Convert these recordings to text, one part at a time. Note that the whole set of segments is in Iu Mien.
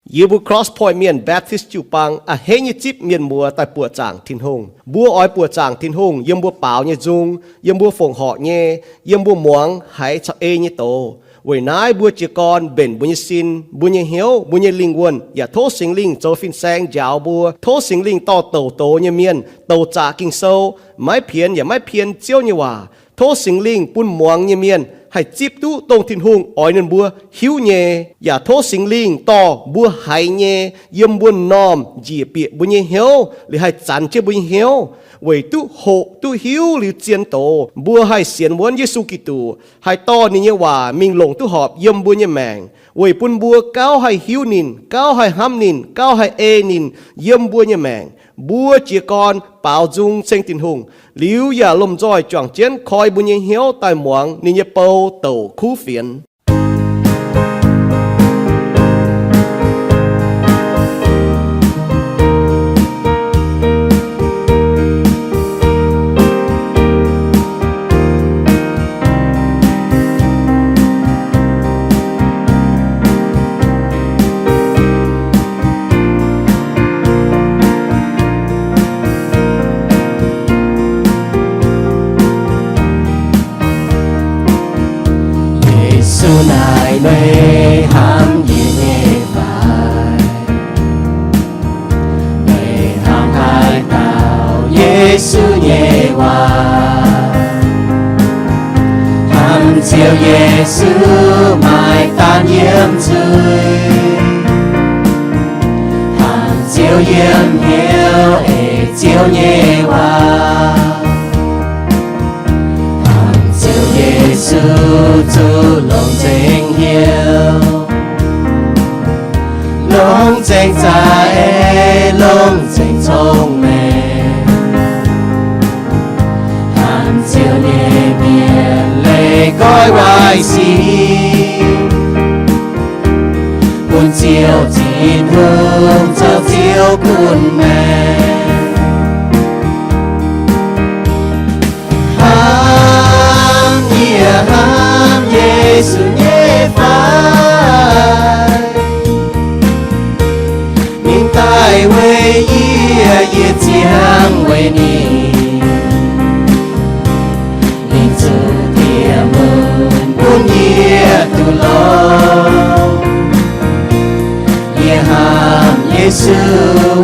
Yie mbuo Cross Point Mienh Baptist jiu-baang a'hneiv nyei zipv mienh muoz daaih buoqc zaangc Tin-Hungh. Mbuo oix buoqc zaangc Tin-Hungh yiem mbuo baaux nyei nzung, yiem mbuo fongc horc nyei, yiem mbuo muangx haiz caux ei nyei doz. Weic naaiv mbuo jiez gorn mbenc mbuo nyei sin, mbuo nyei hnyouv, mbuo nyei lingh wuonh, yaac tov Singx Lingh zoux fin-saeng njaaux mbuo. Tov Singx Lingh dorh douc doz nyei mienh, douc zaqc Ging-Sou, maiv pienx yaac maiv pien Ziouv nyei waac. Tov Singx Lingh bun muangx nyei mienh haih zipv duqv dongh Tin-Hungh oix ninh mbuo hiuv nyei, yaac tov Singx Lingh dorh mbuo haiz nyei yiem mbuo m'normh njiec bieqc mbuo nyei hnyouv, liuz haih zanx jienv mbuo nyei hnyouv, weic duqv hoqc duqv hiuv liuz zien doz, mbuo haih sienx wuonv Yesu Giduc, haih dorh ninh nyei waac mingh longc duqv horpc yiem mbuo nyei maengc, weic bun mbuo gauh haih hiuv ninh, gauh haih hnamv ninh, gauh haih ei ninh yiem mbuo nyei maengc. Mbuo jiez gorn baaux nzung ceng Tin-Hungh, liuz yaac lomh nzoih juangc jienv koi mbuo nyei hnyouv daaih muangx ninh nyei bou douc kuv fienx. Yesu naaic meih hnamv yie nyei fai? Meih hnamv haaix dauh Yesu nyei waac? Hnamv Ziouv Yesu maaih daanh yiem nzuih. Hnamv Ziouv yiem hnyouv ei Ziouv nyei waac. Hnamv Ziouv Yesu zuqc longx nzengc hnyouv, longx nzengc za'eix, longx nzengc cong-mengh. Hnamv Ziouv nyei mienh leih nqoi waaic sic, bun Ziouv Tin-Hungh zoux Ziouv gunv maengc. Hnamv yie, hnamv Yesu nyei fai? Ninh daaih weic yie, yie ziangh weic ninh. Ninh zuqc diex mun bun yie duqv longx. Yie hnamv Yesu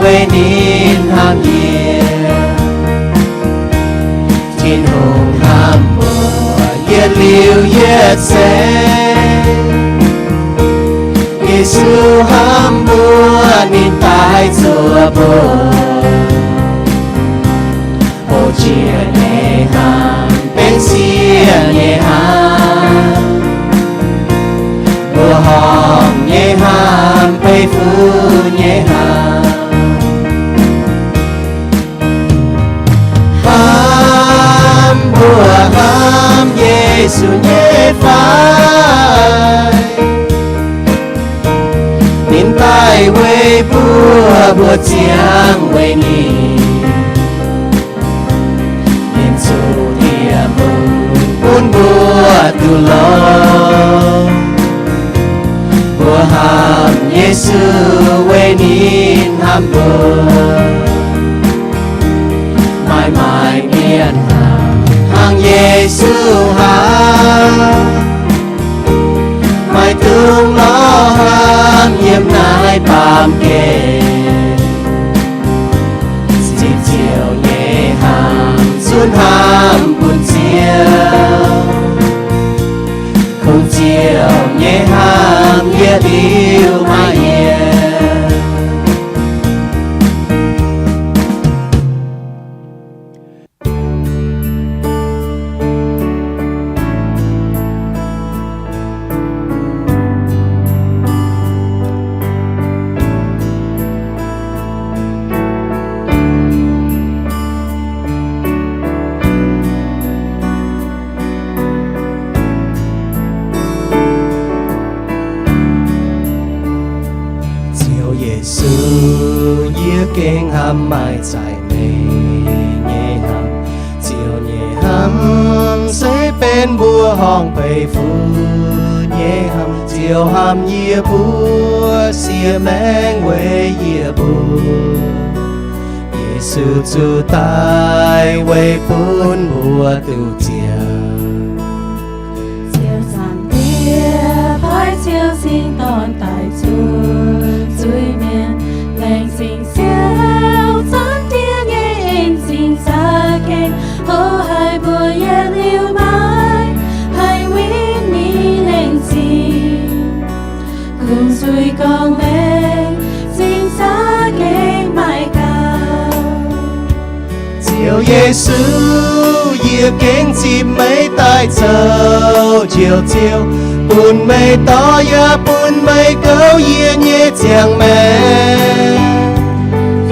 weic ninh hnamv yie. Tin-Hungh hnamv mbuo yietc liuz yietc seix. Yesu hnamv mbuo, ninh daaih zuov mbuo. Bouh jiex nyei hnamv, benx sieqv nyei hnamv, mbuoqc horngh nyei hnamv, beiv fuqv nyei hnamv. Hnamv mbuo hnamv Yesu nyei fai? Ninh daaih weic mbuo, mbuo ziangh weic ninh. Ninh zuqc diex mun bun mbuo duqv longx. Mbuo hnamv Yesu weic ninh hnamv mbuo. Maaih maaih mienh hnangv, hnangv Yesu hnangv, maiv dungx lorz hnamv yiem naaiv baamh gen. Zipv Ziouv nyei hnamv, zunv hnamv bun Ziouv. Kungx Ziouv nyei hnamv yietc liuz maaih yiem. Ziouv Yesu, yie gengh hnamv maaih zaaic meih nyei hnamv. Ziouv nyei hnamv se benx mbuo horngh beiv fuqv nyei hnamv. Ziouv hnamv yie mbuo, siev maengv weic yie mbuo. Yesu zuqc daic weic bun mbuo duqv ziangh. Ziouv Zaangc Diex paaiv Ziouv Singx Dorn daaih zuqc zuiz-mienh. Laengz zingh Ziouv Zaangc Diex nyei en-zingh za'gengh hlo haic mbuo yietc liuz maaiz, haih win ninh laengz zingh. Kungx zuiz gorngv-mengh zingh za'gengh maaih gaux. Ziouv Yesu, yie gengh zipv meih daaih zoux Njoux Ziouv, bun meih dorh yaac bun meih goux yie nyei ziangh maengc.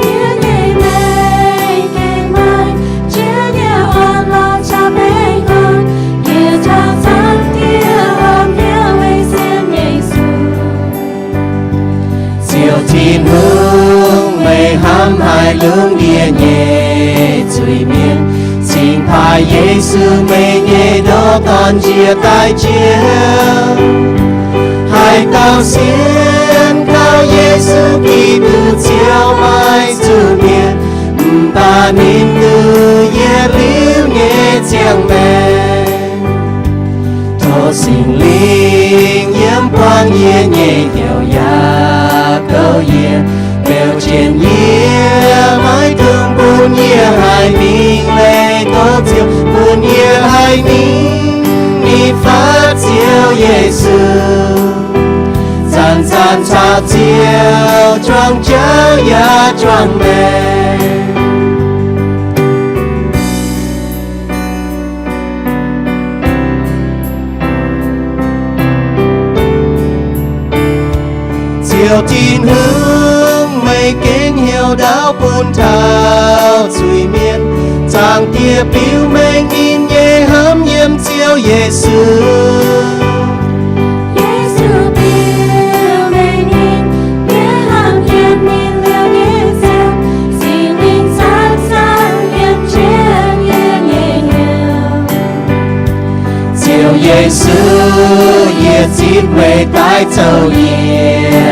Yie nyei maengc gengh maaih Ziouv nyei orn-lorqc caux baengh orn. Yie taux Zaangc Diex horpc hnyouv weic sienx Yesu. Ziouv Tin-Hungh, meih hnamv haic lungh ndiev nyei zuiz-mienh. Cingx paaix Yesu, meih nyei ndoqc Dorn, njiec daaih jiex, haih dauh sienx kaux Yesu Giduc Ziouv maiv zuqc mietc, mv baac ninh duqv yietc liuz nyei ziangh maengc. Tov Singx Lingh yiem buangv yie nyei hnyouv yaac goux yie, beu jienv yie, maiv dungx bun yie haih mingh leih goux Ziouv, bun yie haih mingh mingh fatv Ziouv Yesu, zanc-zanc caux Ziouv juangc jauv yaac juangc maengc. Ziouv Tin-Hungh, meih gengh heuc ndau bun taux zuiz-mienh. Zaangc Diex biux mengh ninh nyei hnamv yiem Ziouv Yesu. Yesu biux mengh ninh nyei hnamv yiem ninh liouh nyei ziangh. Singx Lingh camv-camv yiem jienv yie nyei hnyouv. Ziouv Yesu, yie zipv meih daaih zoux yie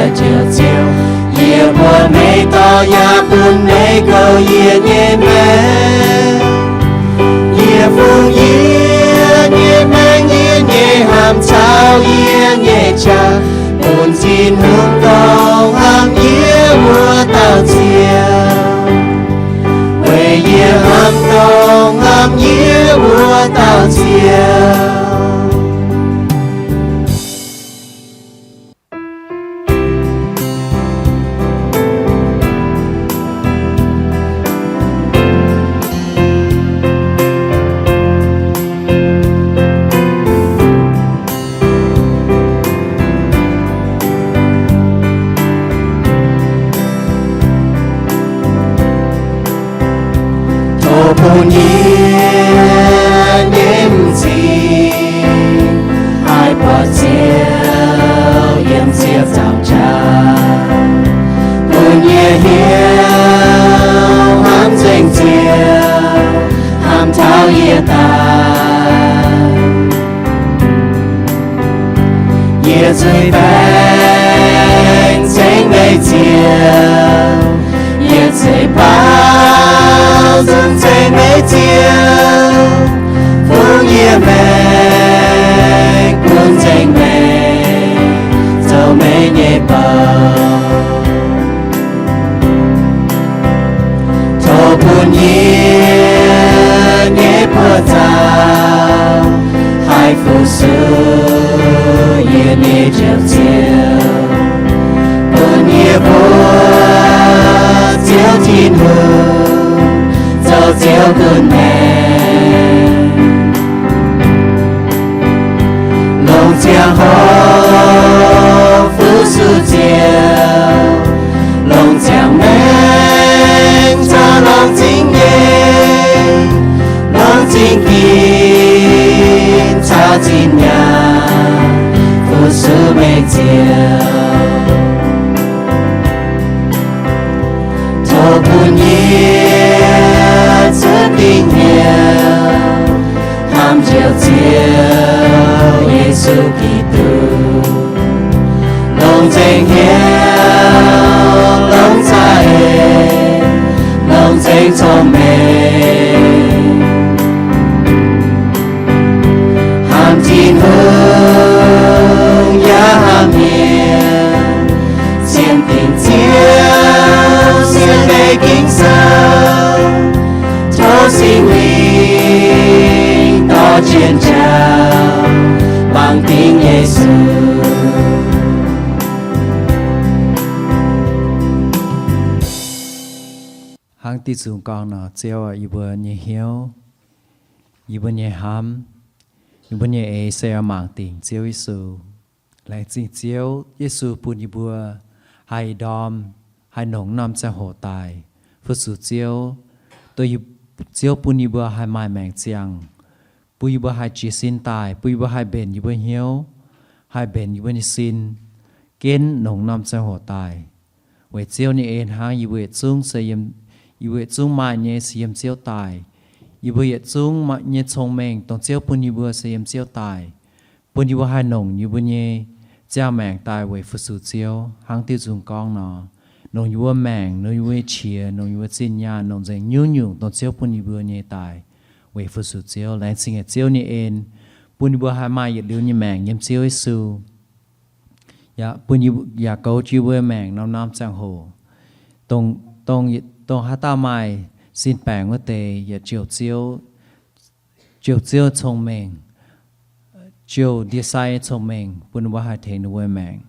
Njoux Ziouv. Yie mbuox meih dorh yaac bun meih goux yie nyei maengc. Yie fungx yie nyei maengc, yie nyei hnamv caux yie nyei qaqv bun Tin-Hungh dongh hnamv yie wuov dauh Ziouv, weic yie hnamv dongh hnamv yie wuov dauh Ziouv. Tov bun yie nyei m'zing haih buatc Ziouv yiem ziepc nzaangc jaax, bun yie hiuv hnamv nzengc Ziouv, hnamv taux yie daaih. Yie zuiz-baengc ceng meih Ziouv, yie ceix faaux nzunc ceng meih Ziouv, fungx yie maengc bun nzengc meih, zoux meih nyei bou. Tov bun yie nyei buoz zaux haih fu-sux yie nyei Njoux Ziouv, bun yie mbuox Ziouv Tin-Hungh zoux Ziouv gunv maengc. Longc ziangh hoc fu-sux Ziouv, longc ziangh maengc caux longc zingh nyeic, longc zingh ginx caux zinh nyaanh fu-sux meih Ziouv. Tov bun yie cuotv dingc hnyouv hnamv Njoux Ziouv Yesu Giduc. Longc nzengc hnyouv, longc za'eix, longc nzengc cong-mengh. Hnamv Tin-Hungh yaac hnamv mienh, sienx dingc Ziouv, sienx deix Ging-Sou, tov Singx Lingh dorh jienv njaaux, bangc dingc Yesu. Hnangv diuh nzung gorngv nor, Ziouv aac, yie mbuo nyei hnyouv, yie mbuo nyei hnamv, yie mbuo nyei eix se oix mangc dingc Ziouv Yesu. Laengz zingh Ziouv Yesu bun yie mbuo haih ih ndorm haih longc norm ziangh hoc daaih fu-sux Ziouv, duqv Ziouv bun yie mbuo haih maaih maengc ziangh, bun yie mbuo haih jiez sin daaih, bun yie mbuo haih mbenc yie mbuo hnyouv, haih mbenc yie mbuo nyei sin, ginv longc norm ziangh hoc daaih. Weic Ziouv nyei en hnangv, yie mbuo yietc zungv se yiem, yie mbuo yietc zungv maaih nyei se yiem Ziouv daaih. Yie mbuo yietc zungv maaih nyei cong-mengh dongh Ziouv bun yie mbuo se yiem Ziouv daaih. Bun yie mbuo haih longc yie mbuo nyei ziangh maengc daaih weic fu-sux Ziouv, hnangv diuh nzung gorngv nor. Longc yie mbuo maengc, longc yie mbuo nyei qiex, longc yie mbuo zinh nyaanh, longc nzengc nyungc-nyungc dongh Ziouv bun yie mbuo nyei daaih weic fu-sux Ziouv. Laengz zingh Ziouv nyei en, bun yie mbuo haih maaih yietc liuz nyei maengc yiem Ziouv Yesu. Yaac bun yie, yaac goux jienv yie mbuo maengc norm-norm ziangh hoc, dongh, dongh, dongh haaix dauh maaih sin baengc wuov deix, yaac jouh Ziouv, jouh Ziouv cong-mengh, jouh ndie-sai cong-mengh, bun ninh mbuo haih tengx ninh mbuo maengc.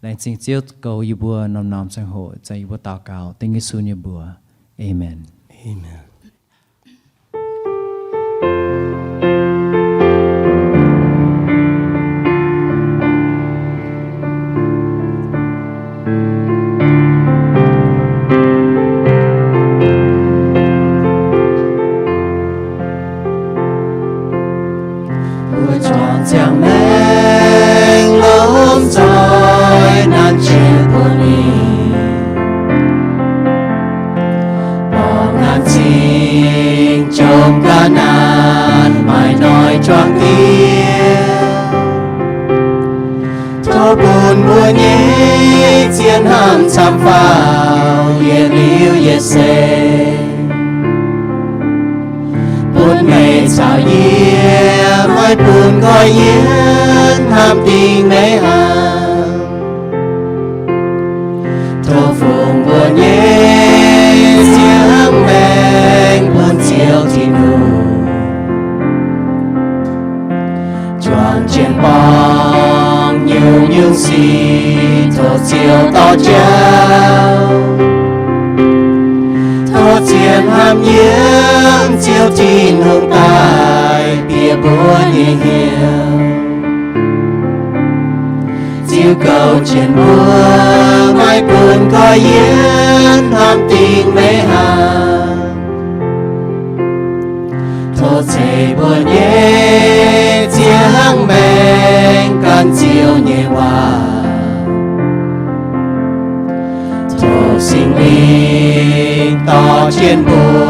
Laengz zingh Ziouv goux yie mbuo norm-norm ziangh hoc. Zanc yie mbuo daux gaux dengv Yesu nyei mbuox. Aamen. Aamen. Mbuo juangc ziangh maengc lomh nzoih nanv jienv bun ninh. Borngz nanv cing jomc ga'naaiv maaih noic juangc dieh. Tov bun mbuo nyei zien hnamv camv faaux yietc liuz yietc seix. Bun meih caux yie maiv bun goiv yienv hnamv dingc meih hnangv. Tov fungx mbuo nyei ziangh maengc bun Ziouv Tin-Hungh. Juangc jienv borngz nyungc-nyungc sic tov Ziouv dorh jauv. Tov zien hnamv yiem Ziouv Tin-Hungh daaih bieqc mbuo nyei hnyouv. Ziouv goux jienv mbuo, maiv bun goiv yienv hnamv dingc meih hnangv. Tov ceix mbuo nyei ziangh maengc gan Ziouv nyei waac. Tov Singx Lingh dorh jienv mbuo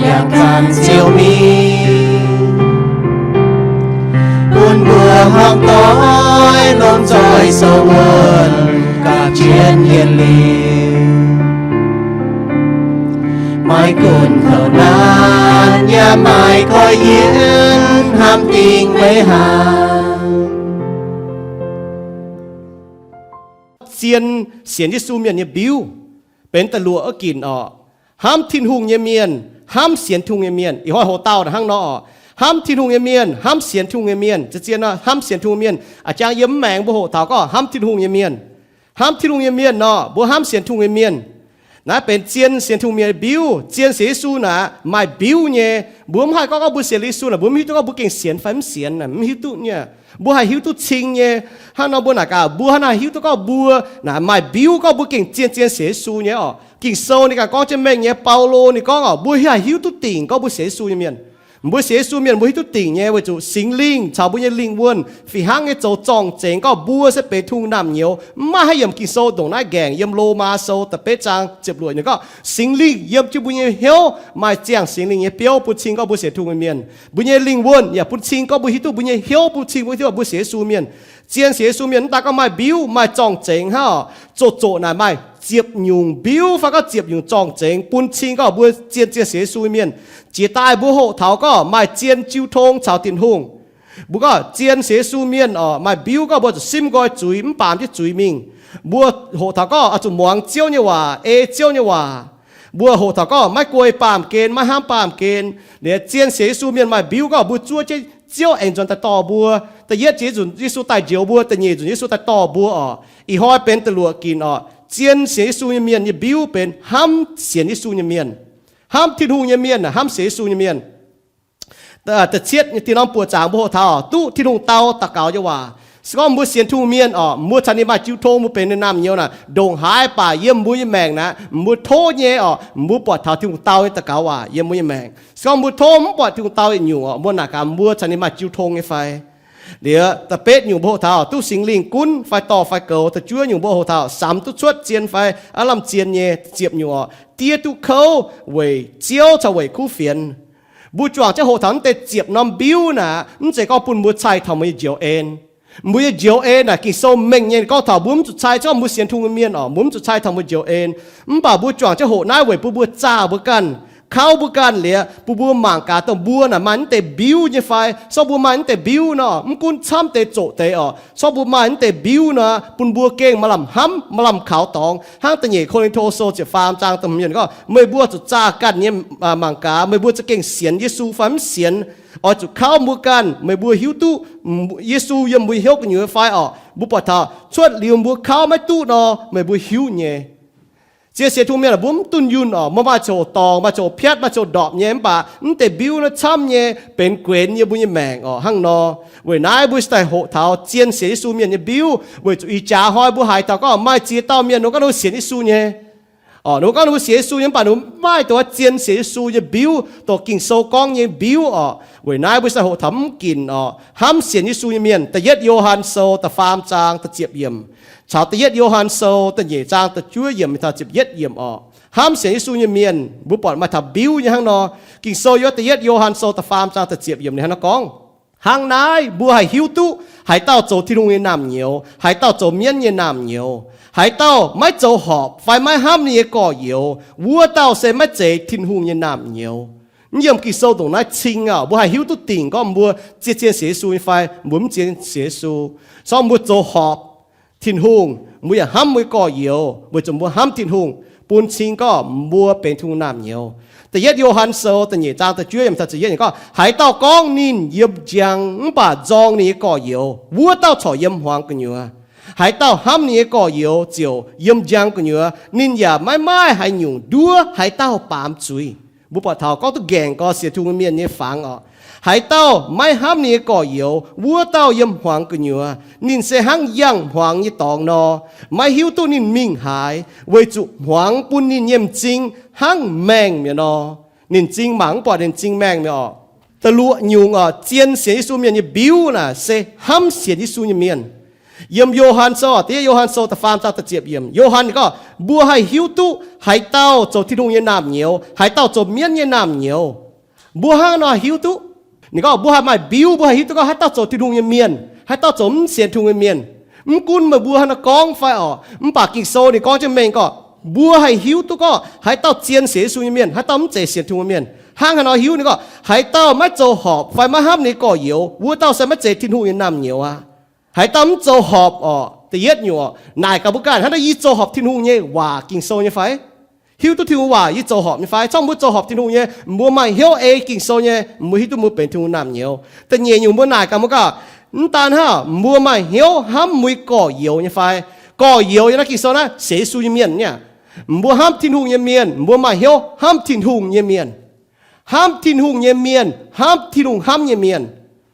yangh gan Ziouv mingh, bun mbuo hmuangv doic lomh nzoih sou wuonh gapv jienv yietc liuz. Maiv gunv kouv naanc yaac maiv goiv yienv hnamv dingc meih hnangv. Zien sienx Yesu mienh nyei mbiuv benx da'luoqc wuov ginc orqc. Hnamv Tin-Hungh nyei mienh, hnamv sienx Tin-Hungh nyei mienh. Ih hnoi hoc dauh hnangv nor orqc. Hnamv Tin-Hungh nyei mienh, hnamv sienx Tin-Hungh nyei mienh. Zien-zien nor, hnamv sienx Tin-Hungh mienh. A'jang yiem maengx mbuo hoc taux gorngv hnamv Tin-Hungh nyei mienh. Hnamv Tin-Hungh nyei mienh nor, mbuo hnamv sienx Tin-Hungh nyei mienh. Naaiv benx zien sienx Tin-Hungh mienh mbiuv. Zien sienx Yesu naaic maaih mbiuv nyei. Mbuo mv haih gorngv gorngv mbuo sienx Yesu naaic mbuo mv hiuv duqv gorngv mbuo gengh sienx fai mv sienx, mv hiuv duqv nyei. Mbuo haih hiuv duqv cing nyei. Hnangv nor mbuo naaic gaax, mbuo hnangv naaic hiuv duqv gorngv mbuo naaic maaih mbiuv gorngv mbuo gengh zien-zien sienx Yesu nyei orqc. Ging-Sou ninh ganh gorngv jienv mengh nyei, Baulo ninh gorngv orqc, mbuo haih hiuv duqv dingc gorngv mbuo sienx Yesu nyei mienh. Mbuo sienx Yesu mienh mbuo hiuv duqv dingc nyei, weic zuqc Singx Lingh caux mbuo nyei lingh wuonh fih hnangv nyei zoux zorng-zengx gorngv mbuo se benx Tin-Hungh naamh nyouz. Mv maaih haaix yiemc Ging-Sou ndongc naaiv nqaengc. Yiem Lomaa Sou da'betv zaang ziepc luoqc ninh gorngv, Singx Lingh yiem jienv mbuo nyei hnyouv maaih ziangh Singx Lingh nyei biouv bun cing gorngv mbuo sienx Tin-Hungh mienh. Mbuo nyei lingh wuonh yaac bun cing gorngv mbuo hiuv duqv, mbuo nyei hnyouv bun cing gorngv hiuv duqv mbuo sienx Yesu mienh. Zien sienx Yesu mienh mv daaih gorngv maaih mbiuv maaih zorng-zengx hnangv oc. Zoqc zoqc naaic maaih ziepc nyungc mbiuv fai gorngv ziepc nyungc zorng-zengx bun cing gorngv mbuo zien, zien sienx Yesu mienh. Jiex daaih mbuo hoqc taux gorngv maaih zien jiu tong caux Tin-Hungh. Mbuo gorngv zien sienx Yesu mienh oc, maaih mbiuv gorngv mbuo zuqc simv nqoi zuiz mv baamz jienv zuiz mingh. Mbuo hoqc taux gorngv oix zuqc muangx Ziouv nyei waac, ei Ziouv nyei waac. Mbuo hoqc taux gorngv maiv guei baamh gen, maiv hnamv baamh gen. Liuz zien sienx Yesu mienh maaih mbiuv gorngv mbuo zuov jienv Ziouv aengx nzuonx daaih dorh mbuo. Da'yietv, Yesu daaih njoux mbuo. Da'nyeic, nzunc Yesu daaih dorh mbuo oc. Ih hnoi benx da'luoqc ginc oc. Zien sienx Yesu nyei mienh nyei mbiuv benx hnamv sienx Yesu nyei mienh. Hnamv Tin-Hungh nyei mienh, hnamv sienx Yesu nyei mienh. Da'cietv nyei dieh norm buoqc zaangc mbuo hoqc taux duqv Tin-Hungh dau daux gaux nyei waac. Se gorngv mbuo sienx Tin-Hungh mienh oc, mbuo caux ninh maaih jiu tong, mbuo benx ninh naamh nyouz naaic, ndongc haaix baac yiem mbuo nyei maengc naaic, mbuo tov nyei oc, mbuo buatc taux Tin-Hungh dau nyei daux gaux waac yiem mbuo nyei maengc. Se gorngv mbuo tov mv buatc Tin-Hungh dau yietc nyungc oc, mbuo naaic gaax mbuo caux ninh maaih jiu tong nyei fai? Liuz da'betv nyungc mbuo hoqc taux duqv Singx Lingh gunv fai dorh fai goux. Da'juov nyungc mbuo hoqc taux samx duqv cuotv zien fai aav lamh zien nyei. Ziepc nyungc oc, diev duqv kouv weic Ziouv caux weic kuv fienx. Mbuo juangc jienv hoqc taux mv deix ziepc norm mbiuv naaic, mv zeiz gorngv bun mbuo cai taux mbuo nyei njoux en. Mbuo nyei njoux en naaic Ging-Sou mengh nyei gorngv taux mbuo mv zuqc cai, se gorngv mbuo sienx Tin-Hungh mienh oc, mbuo mv zuqc cai taux mbuo njoux en. Mv baac mbuo juangc jienv hoqc naaiv weic bun mbuo zaah mbuo ganh, kauv mbuo ganh liuz, bun mbuo mangc gaax dongh mbuo naaic maaih mv deix mbiuv nyei fai. Se gorngv mbuo maaih mv deix mbiuv nor, mv gunv camv deix zoqc deix oc, se gorngv mbuo maaih mv deix mbiuv nor, bun mbuo gengh maaih lamh hnamv, maaih lamh kaux dorngx. Hnangv da'nyeic Ko^lin^to Sou ziepc faam zaang da'hmz yiemc gorngv, meih mbuo zuqc zaah ganh nyei mangc gaax, meih mbuo za'gengh sienx Yesu fai mv sienx. Oix zuqc kauv mbuo ganh, meih mbuo hiuv duqv Yesu yiem mbuo nyei hnyouv gu'nyuoz fai oc. Mbuo buatc taux cuotv liuz mbuo kauv maiv duqv nor, meih mbuo hiuv nyei. Zien sienx Tin-Hungh mienh mbuo mv dunh yunh oc, mbuo maaih zoux dorngc, maaih zoux piatv, maaih zoux ndorpc nyei, mv baac mv deix mbiuv naaiv camv nyei benx guenx yiem mbuo nyei maengc oc. Hnangv nor, weic naaiv mbuo cingx daaih hoqc taux zien sienx Yesu mienh nyei mbiuv, weic zuqc ih jaax hnoi mbuo haiz taux gorngv maaih ziex dauh mienh ninh gorngv ninh mbuo sienx Yesu nyei. Oc, ninh mbuo gorngv ninh mbuo sienx Yesu nyei, mv baac ninh mbuo mv maaih dongh zien sienx Yesu nyei mbiuv, dongh Ging-Sou gorngv nyei mbiuv oc. Weic naaiv mbuo cingx daaih hoqc taux mv ginc oc, hnamv sienx Yesu nyei mienh. Da'yietv Yo^han Sou da'faam zaang da'ziepc yiemc caux da'yietv Yo^han Sou da'nyeic zaang da'juov yiemc taux ziepc yietv yiemc oc. Hnamv sienx Yesu nyei mienh mbuo buatc maaih taux mbiuv nyei hnangv nor. Ging-Sou yiem da'yietv Yo^han Sou da'faam zaang da'ziepc yiemc ninh hnangv nor gorngv, hnangv naaiv mbuo haih hiuv duqv haaix dauh zoux Tin-Hungh nyei naamh nyouz, haaix dauh zoux mienv nyei naamh nyouz. Haaix dauh maiv zoux horpc fai maiv hnamv ninh nyei gorx-youz, wuov dauh se maiv zeiz Tin-Hungh nyei naamh nyouz. Mv yiem Ging-Sou ndongc naaiv cing aqv. Mbuo haih hiuv duqv dingc gorngv mbuo zien, zien sienx Yesu nyei fai mbuo mv zien sienx Yesu. Se gorngv mbuo zoux horpc Tin-Hungh, mbuo yaac hnamv mbuo nyei gorx-youz weic zuqc mbuo hnamv Tin-Hungh, bun cing gorngv mbuo benx Tin-Hungh naamh nyouz. Da'yietv Yo^han Sou da'nyeic zaang da'juov yiemc taux ziepc yietv yiemc gorngv, haaix dauh gorngv ninh yiem njang mv baac nzorng ninh nyei gorx-youz, wuov dauh corc yiem hmuangx gu'nyuoz. Haaix dauh hnamv ninh nyei gorx-youz ziouc yiem njang gu'nyuoz, ninh yaac maiv maaih haaix nyungc nduov haaix dauh baamz zuiz. Mbuo buatc taux gorngv duqv nqaengc gorx sienx Tin-Hungh mienh nyei fangx oc. Haaix dauh maiv hnamv ninh nyei gorx-youz, wuov dauh yiem hmuangx gu'nyuoz. Ninh se hnangv yangh hmuangx nyei dorngx nor, maiv hiuv duqv ninh mingh haaix, weic zuqc hmuangx bun ninh nyei m'zing hnangv maengh mi'aqv nor. Ninh m'zing mangc mv buatc ninh m'zing maengh mi'aqv oc. Da'luoqc nyungc oc, zien sienx Yesu mienh nyei mbiuv naaic se hnamv sienx Yesu nyei mienh. Yiem Yo^han Sou, da'yietv Yo^han Sou da'faam zaang da'ziepc yiemc, Yo^han gorngv mbuo haih hiuv duqv haaix dauh zoux Tin-Hungh nyei naamh nyouz, haaix dauh zoux mienv nyei naamh nyouz. Mbuo hnangv nor hiuv duqv. Ninh gorngv mbuo haih maaih mbiuv, mbuo haih hiuv duqv gorngv haaix dauh zoux Tin-Hungh nyei mienh, haaix dauh zoux mv sienx Tin-Hungh nyei mienh. Mv gunv meih mbuo hnangv nor gorngv fai oc, mv baac Ging-Sou ninh gorngv jienv mengh gorngv mbuo haih hiuv duqv gorngv haaix dauh zien sienx Yesu nyei mienh, haaix dauh mv zeiz sienx Tin-Hungh nyei mienh. Hnangv haaix nor hiuv? Ninh gorngv haaix dauh maiv zoux horpc fai maiv hnamv ninh nyei gorx-youz, wuov dauh se maiv zeiz Tin-Hungh nyei naamh nyouz aqv. Haaix dauh mv zoux horpc oc, da'yietv nyungc oc, naaic gaax mbuo ganh, hnangv naaiv yie zoux horpc Tin-Hungh nyei waac, Ging-Sou nyei fai? Hiuv duqv Tin-Hungh waac yie zoux horpc nyei fai? Gorngv mbuo zoux horpc Tin-Hungh nyei, mbuo maaih hnyouv ei Ging-Sou nyei, mbuo hiuv duqv mbuo benx Tin-Hungh naamh nyouz. Da'nyeic nyungc mbuo naaic gaax mbuo gorngv, mv daan hnangv, mbuo maaih hnyouv hnamv mbuo nyei gorx-youz nyei fai? Gorx-youz yiem naaiv Ging-Sou naaiv sienx Yesu nyei mienh nyei. Mbuo hnamv Tin-Hungh nyei mienh, mbuo maaih hnyouv hnamv Tin-Hungh nyei mienh. Hnamv Tin-Hungh nyei mienh, hnamv Tin-Hungh hnamv nyei mienh.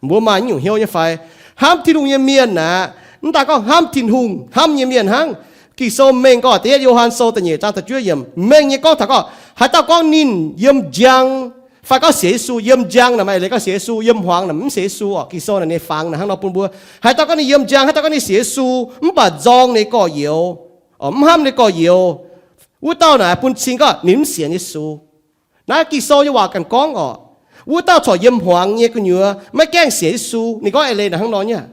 Mbuo maaih nyungc hnyouv nyei fai? Hnamv Tin-Hungh nyei mienh aeqv, mv daan gorngv hnamv Tin-Hungh hnamv nyei mienh hnangv. Ging-Sou mengh gorngv da'yietv Yo^han Sou da'nyeic zaang da'juov yiemc mengh nyei gorngv taux gorngv haaix dauh gorngv ninh yiem njang Fai gorngv sienx Yesu yiem njang naaic, maaih eix leiz gorngv sienx Yesu, yiem hmuangx naaic mv sienx Yesu orqc. Ging-Sou naaic ninh faangx naaic hnangv nor bun mbuo. Haaix dauh gorngv ninh yiem njang, haaix dauh gorngv ninh sienx Yesu, mv baac nzorng ninh gorx-youz, orqc, mv hnamv ninh gorx-youz, wuov dauh naaic bun cing gorngv ninh mv sienx Yesu. Naaiv Ging-Sou nyei waac ganh gorngv orqc. Wuov dauh corc yiem hmuangx nyei gu'nyuoz maiv gaengh sienx Yesu. Ninh gorngv eix leiz naaic hnangv nor nyei.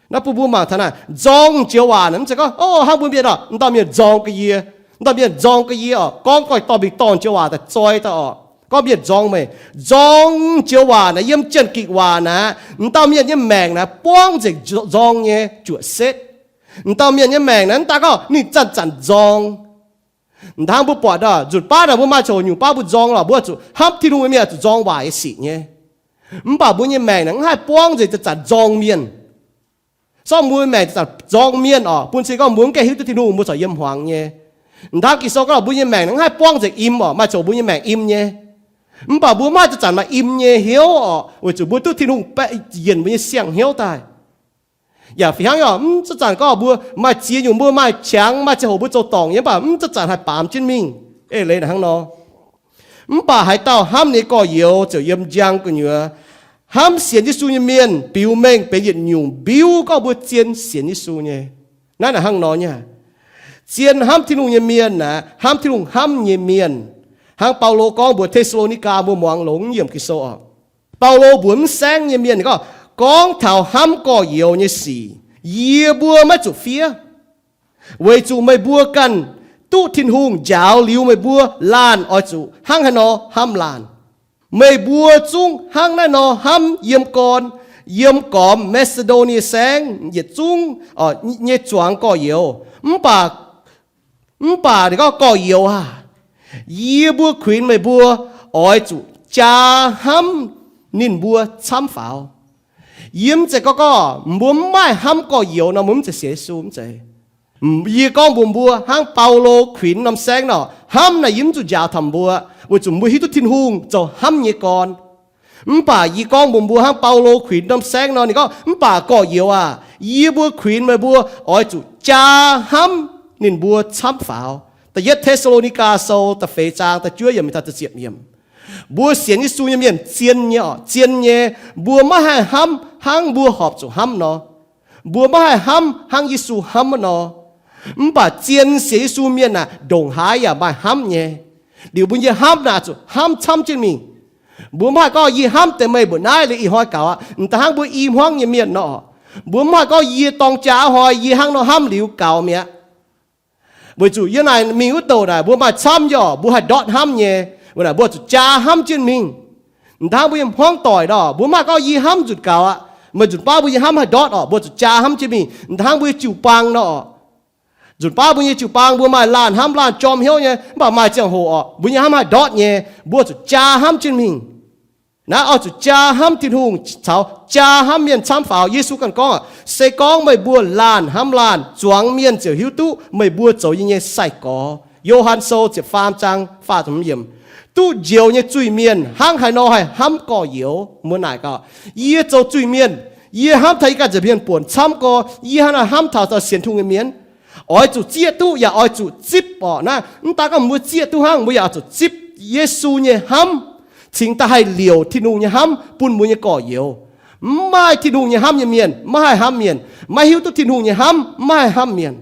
Naaiv bun mbuo mangc taux naaic, nzorng joux waac naaic mv zeiz gorngv, o, hnangv mbuo mienh orqc, m'dauh mienh nzorng ga'yie, m'dauh mienh nzorng ga'yie orqc, gorngv goiv dorh mingh dorngh joux waac daaih zoi daaih orqc, gorngv mienh nzorng meih. Nzorng joux waac naaic yiem Janx-Gikc waac naaic, m'dauh mienh nyei maengc naaic buangv nzengc nzorng nyei juoqc setv. M'dauh mienh nyei maengc naaic mv daaih gorngv ninh zanc-zanc nzorng. Hnangv mbuo buatc nzunc baav naaic mbuo maaih ziangh hoc nyungc baav mbuo nzorng lorqc, mbuo zuqc hnamv Tin-Hungh nyei mienh zuqc nzorng waaic nyei sic nyei. Mv baac mbuo nyei maengc naaic mv haih buangv nzengc zanc-zanc nzorng mienh. Sorng mbuo nyei maengc zanc-zanc nzorng mienh orqc, bun cing gorngv mbuo mv gaengh hiuv duqv Tin-Hungh, mbuo corc yiem hmuangx nyei. Hnangv Ging-Sou gorngv mbuo nyei maengc naaic mv haih buangv nzengc im orqc, maaih ziangh hoc mbuo nyei maengc im nyei. Mv baac mbuo mv haih zanc-zanc maaih im nyei hnyouv orqc, weic zuqc mbuo duqv Tin-Hungh baeqc yienc mbuo nyei siang-hnyouv daaih. Yaac fih hnangv orqc, mv zanc-zanc gorngv mbuo maaih ziex nyungc, mbuo maaih qangx, maaih ziangh hoc mbuo zoux dorngc nyei, mv baac mv zanc-zanc haih baamz jienv mingh. Eix leiz naaic hnangv nor. Mv baac haaix dauh hnamv ninh gorx-youz ziouc yiem njang gu'nyuoz. Hnamv sienx Yesu nyei mienh biux mengh benx yietc nyungc mbiuv gorngv mbuo zien sienx Yesu nyei. Naaiv naaic hnangv nor nyei. Zien hnamv Tin-Hungh nyei mienh aeqv, hnamv Tin-Hungh hnamv nyei mienh. Hnangv Baulo gorngv mbuox Te^saa^lo^ni^gaa mbuo muangx longx yiemc Ging-Sou orqc. Baulo mbuox mv saengv nyei mienh gorngv, gorngv taux hnamv gorx-youz nyei sic, yie mbuo maiv zuqc fiev, weic zuqc meih mbuo ganh duqv Tin-Hungh njaaux liuz meih mbuo laanh oix zuqc hnangv haaix nor hnamv laanh. Meih mbuo zungv hnangv naaiv nor hnamv yiem gorn, yiem gormx Maa^si^ndo^nie Saengv yietc zungv nyei zuangx gorx-youz. Mv baac, mv baac ninh gorngv, gorx-youz aah, yie mbuo kuinx meih mbuo oix zuqc jaa hnamv ninh mbuo camv faaux. Yie mv zeiz gorngv gorngv mbuo mv maaih hnamv gorx-youz nor, mbuo mv zeiz sienx Yesu, mv zeiz. Yie gorngv mbuox mbuo hnangv Baulo kuinx norm saengv nor, hnamv naaic yie mv zuqc njaaux taux mbuo, weic zuqc mbuo hiuv duqv Tin-Hungh zoux hnamv nyei gorn. Mv baac yie gorngv mbuox mbuo hnangv Baulo kuinx norm saengv nor, ninh gorngv, mv baac gorx-youz aah, yie mbuo kuinx meih mbuo oix zuqc jaa hnamv ninh mbuo camv faaux. Da'yietv Te^saa^lo^ni^gaa Sou da'feix zaang da'juov yiemc mingh taux da'ziepc yiemc. Mbuo sienx Yesu nyei mienh zien nyei orqc, zien nyei. Mbuo maiv haih hnamv hnangv mbuo horpc zuqc hnamv nor. Mbuo maiv haih hnamv hnangv Yesu hnamv wuov nor. Mv baac zien sienx Yesu mienh aah, ndongc haaix yaac maaih hnamv nyei. Liuz mbuo nyei hnamv naaic zuqc hnamv camv jienv mingh. Mbuo mv haih gorngv, yie hnamv deix meih mbuoqc naaiv liuz ih hnoi gaux aqv. M'daaih hnangv mbuo i hmuangv nyei mienh nor, mbuo mv haih gorngv, yie dorng jaa hnoi yie hnangv nor hnamv liuz gaux mi'aqv. Weic zuqc yiem naaic mingh wuov douc naaic mbuo maaih camv nyei orqc, mbuo haih ndortv hnamv nyei. Weic naaic mbuo zuqc jaa hnamv jienv mingh. M'daaih hnangv mbuo nyei hmuangv doic nor, mbuo mv haih gorngv, yie hnamv nzunc gaux aqv, meih nzunc baav mbuo nyei hnamv haih ndortv orqc, mbuo zuqc jaa hnamv jienv mingh. M'daaih hnangv mbuo nyei jiu-baang nor orqc, nzunc baav mbuo nyei jiu-baang mbuo maaih laanh hnamv laanh jorm hnyouv nyei, mv baac maaih ziangh hoc orqc, mbuo nyei hnamv haih ndortv nyei, mbuo zuqc jaa hnamv jienv mingh. Naaiv oix zuqc jaa hnamv Tin-Hungh caux jaa hnamv mienh camv faaux. Yesu ganh gorngv, se gorngv meih mbuo laanh hnamv laanh, zuangx mienh ziouc hiuv duqv meih mbuo zoux yie nyei sai-gorx. Yo^han Sou ziepc faam zaang faah ziepc hmz yiemc. Duqv njoux nyei zuiz-mienh hnangv haaix nor haih hnamv gorx-youz? Mbuo naaic gaax, yie zoux zuiz-mienh, yie hnamv taux yie ganh nza'hmien buonc camv gorx, yie hnangv naaiv hnamv taux sienx Tin-Hungh nyei mienh? Oix zuqc zieqv duqv yaac oix zuqc zipv orqc. Naaiv mv daan gorngv mbuo zieqv duqv hnangv, mbuo yaac oix zuqc zipv Yesu nyei hnamv, cingx daaih haih liouc Tin-Hungh nyei hnamv bun mbuo nyei gorx-youz. Mv maaih Tin-Hungh nyei hnamv nyei mienh maiv haih hnamv mienh. Maiv hiuv duqv Tin-Hungh nyei hnamv maiv haih hnamv mienh.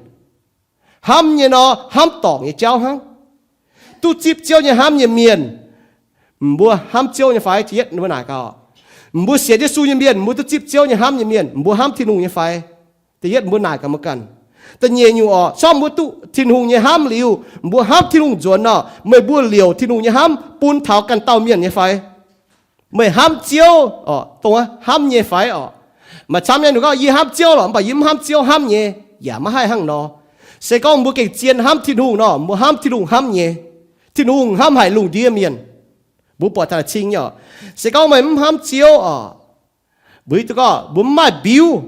Hnamv nyei nor, hnamv dorngc nyei jauv hnangv. Duqv zipv Ziouv nyei hnamv nyei mienh, mbuo hnamv Ziouv nyei fai? Da'yietv mbuo naaic gaax, mbuo sienx Yesu nyei mienh, mbuo duqv zipv Ziouv nyei hnamv nyei mienh, mbuo hnamv Tin-Hungh nyei fai? Da'yietv mbuo naaic gaax mbuo ganh. Da'nyeic nyungc orqc, se gorngv mbuo duqv Tin-Hungh nyei hnamv liuz, mbuo hnamv Tin-Hungh nzuonx nor, meih mbuo liouc Tin-Hungh nyei hnamv bun taux ganh dauh mienh nyei fai? Meih hnamv Ziouv orqc, dongh hnamv nyei fai orqc? Maaih camv nyei ninh gorngv, yie hnamv Ziouv lorqc, mv baac yie mv hnamv Ziouv hnamv nyei. Yaac maiv haih hnangv nor. Se gorngv mbuo gengh zien hnamv Tin-Hungh nor, mbuo hnamv Tin-Hungh hnamv nyei. Tin-Hungh hnamv haic lungh ndiev mienh. Mbuo buatc taux cing nyei orqc. Se gorngv meih mv hnamv Ziouv orqc, mbuo hiuv duqv gorngv mbuo mv maaih mbiuv,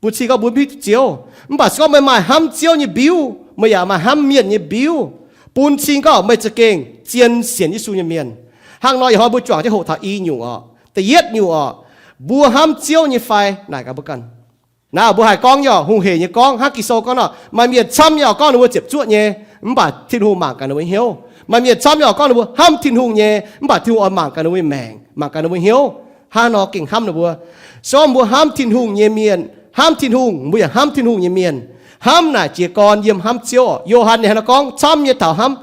bun cing gorngv mbuo mv hiuv duqv Ziouv. Mv baac se gorngv meih maaih hnamv Ziouv nyei mbiuv, meih yaac maaih hnamv mienh nyei mbiuv, bun cing gorngv meih za'gengh zien sienx Yesu nyei mienh. Hnangv nor ih hnoi mbuo juangc jienv hoqc taux i nyungc orqc. Da'yietv nyungc orqc, mbuo hnamv Ziouv nyei fai? Naaic gaax mbuo ganh. Naaiv mbuo haih gorngv nyei orqc, hungh heic nyei gorngv, hnangv Ging-Sou gorngv nor, maaih mienh camv nyei orqc gorngv ninh mbuo ziepc zuoqv nyei, mv baac Tin-Hungh mangc gaax ninh mbuo hnyouv. Maaih mienh camv nyei oc, gorngv ninh mbuo hnamv Tin-Hungh nyei, mv baac Tin-Hungh oix mangc gaax ninh mbuo nyei maengc, mangc gaax ninh mbuo hnyouv. Hnangv nor gengh hnamv ninh mbuo. Se gorngv mbuo hnamv Tin-Hungh nyei mienh, hnamv Tin-Hungh, mbuo yaac hnamv Tin-Hungh nyei mienh. Hnamv naaic jiez gorn yiem hnamv Ziouv oc. Yo^han ninh hnangv naaiv gorngv camv nyei taux hnamv.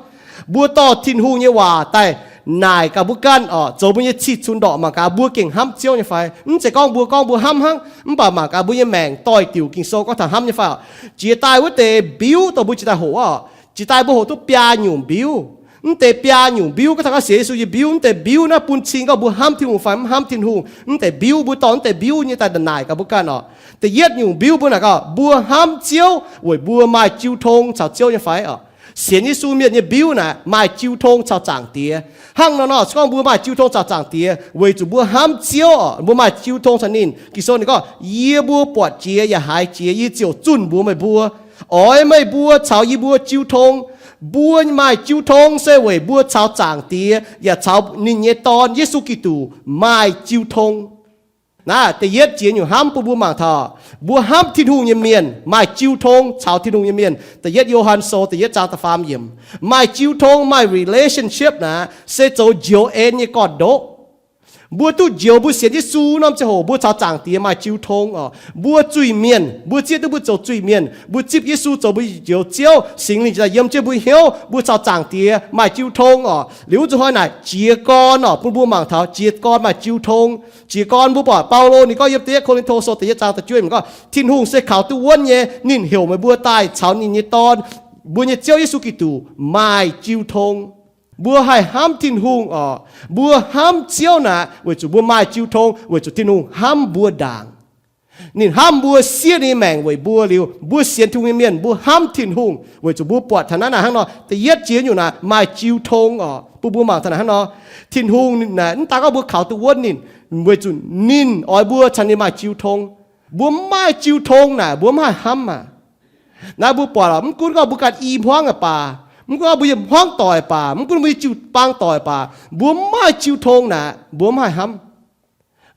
Mbuo dorh Tin-Hungh nyei waac daaih naaic gaax mbuo ganh oc, zoux mbuo nyei cih cunx ndorqc mangc gaax, mbuo gengh hnamv Ziouv nyei fai? Mv zeiz gorngv mbuo gorngv mbuo hnamv hnangv, mv baac mangc gaax mbuo nyei maengc doix-diuc Ging-Sou gorngv taux hnamv nyei fai oc. Jiex daaih wuov deix mbiuv dongh mbuo jiex daaih hoqc oc. Jiex daaih mbuo hoqc duqv biaa nyungc mbiuv. Mv deix biaa nyungc mbiuv, gorngv taux gorngv sienx Yesu nyei mbiuv, mv deix mbiuv naaiv bun cing gorngv mbuo hnamv Tin-Hungh fai mv hnamv Tin-Hungh. Mv deix mbiuv, mbuo dorh mv deix mbiuv nyei daaih naaic gaax mbuo ganh oc. Da'yietv nyungc mbiuv mbuo naaic gorngv mbuo hnamv Ziouv weic mbuo maaih jiu tong caux Ziouv nyei fai oc. Sienx Yesu mienh nyei mbiuv naaic maaih jiu tong caux Zaangc Diex. Hnangv nor nor se gorngv mbuo maaih jiu tong caux Zaangc Diex weic zuqc mbuo hnamv Ziouv oc, mbuo maaih jiu tong caux ninh. Ging-Sou ninh gorngv, yie mbuo buatc jiex yaac haiz jiex, yie ziouc zunh mbuox meih mbuo, oix meih mbuo caux yie mbuo jiu tong. Mbuo maaih jiu tong se weic mbuo caux Zaangc Diex yaac caux ninh nyei Dorn, Yesu Giduc, maaih jiu tong. Naaiv da'yietv jiex nyungc hnamv bun mbuo mangc taux mbuo hnamv Tin-Hungh nyei mienh maaih jiu tong caux Tin-Hungh nyei mienh. Da'yietv Yo^han Sou da'yietv zaang da'faam yiemc. Maaih jiu tong, maaih relationship naaic se zoux njoux en nyei gorn-ndoqv. Mbuo duqv njoux, mbuo sienx Yesu norm ziangh hoc mbuo caux Zaangc Diex maaih jiu tong oc. Mbuo zuiz-mienh, mbuo zieqv duqv mbuo zoux zuiz-mienh, mbuo zipv Yesu zoux mbuo njoux Ziouv, Singx Lingh daaih yiem jienv mbuo hnyouv, mbuo caux Zaangc Diex maaih jiu tong oc. Liuz wuov zuqc hnoi naaic jiez gorn oc, bun mbuo mangc taux jiez gorn maaih jiu tong. Jiez gorn mbuo buatc Baulo ninh gorngv yiem da'yietv Ko^lin^to Sou da'yietv zaang da'juov yiemc gorngv Tin-Hungh se kaux duqv wuonv nyei, ninh heuc meih mbuo daaih caux ninh nyei Dorn, mbuo nyei Ziouv Yesu Giduc maaih jiu tong. Mbuo haih hnamv Tin-Hungh oc, mbuo hnamv Ziouv naaic weic zuqc mbuo maaih jiu tong, weic zuqc Tin-Hungh hnamv mbuo ndaangc. Ninh hnamv mbuo, siev ninh nyei maengc weic mbuo liuz, mbuo sienx Tin-Hungh nyei mienh mbuo hnamv Tin-Hungh weic zuqc mbuo buatc taux naaiv naaic hnangv nor. Da'yietv jiex nyungc naaic maaih jiu tong oc, bun mbuo mangc taux naaic hnangv nor. Tin-Hungh naaic mv daan gorngv mbuo kaux duqv wuonv ninh, weic zuqc ninh oix mbuo caux ninh maaih jiu tong. Mbuo mv maaih jiu tong naaic mbuo mv haih hnamv aqv. Naaiv mbuo buatc oc, mv gunv gorngv mbuo ganh i hmuangv aqv baac, mv gunv gorngv mbuo yiem hmuangv doic baac, mv gunv mbuo yiem jiu-baang doic baac, mbuo mv maaih jiu tong naaic mbuo mv haih hnamv.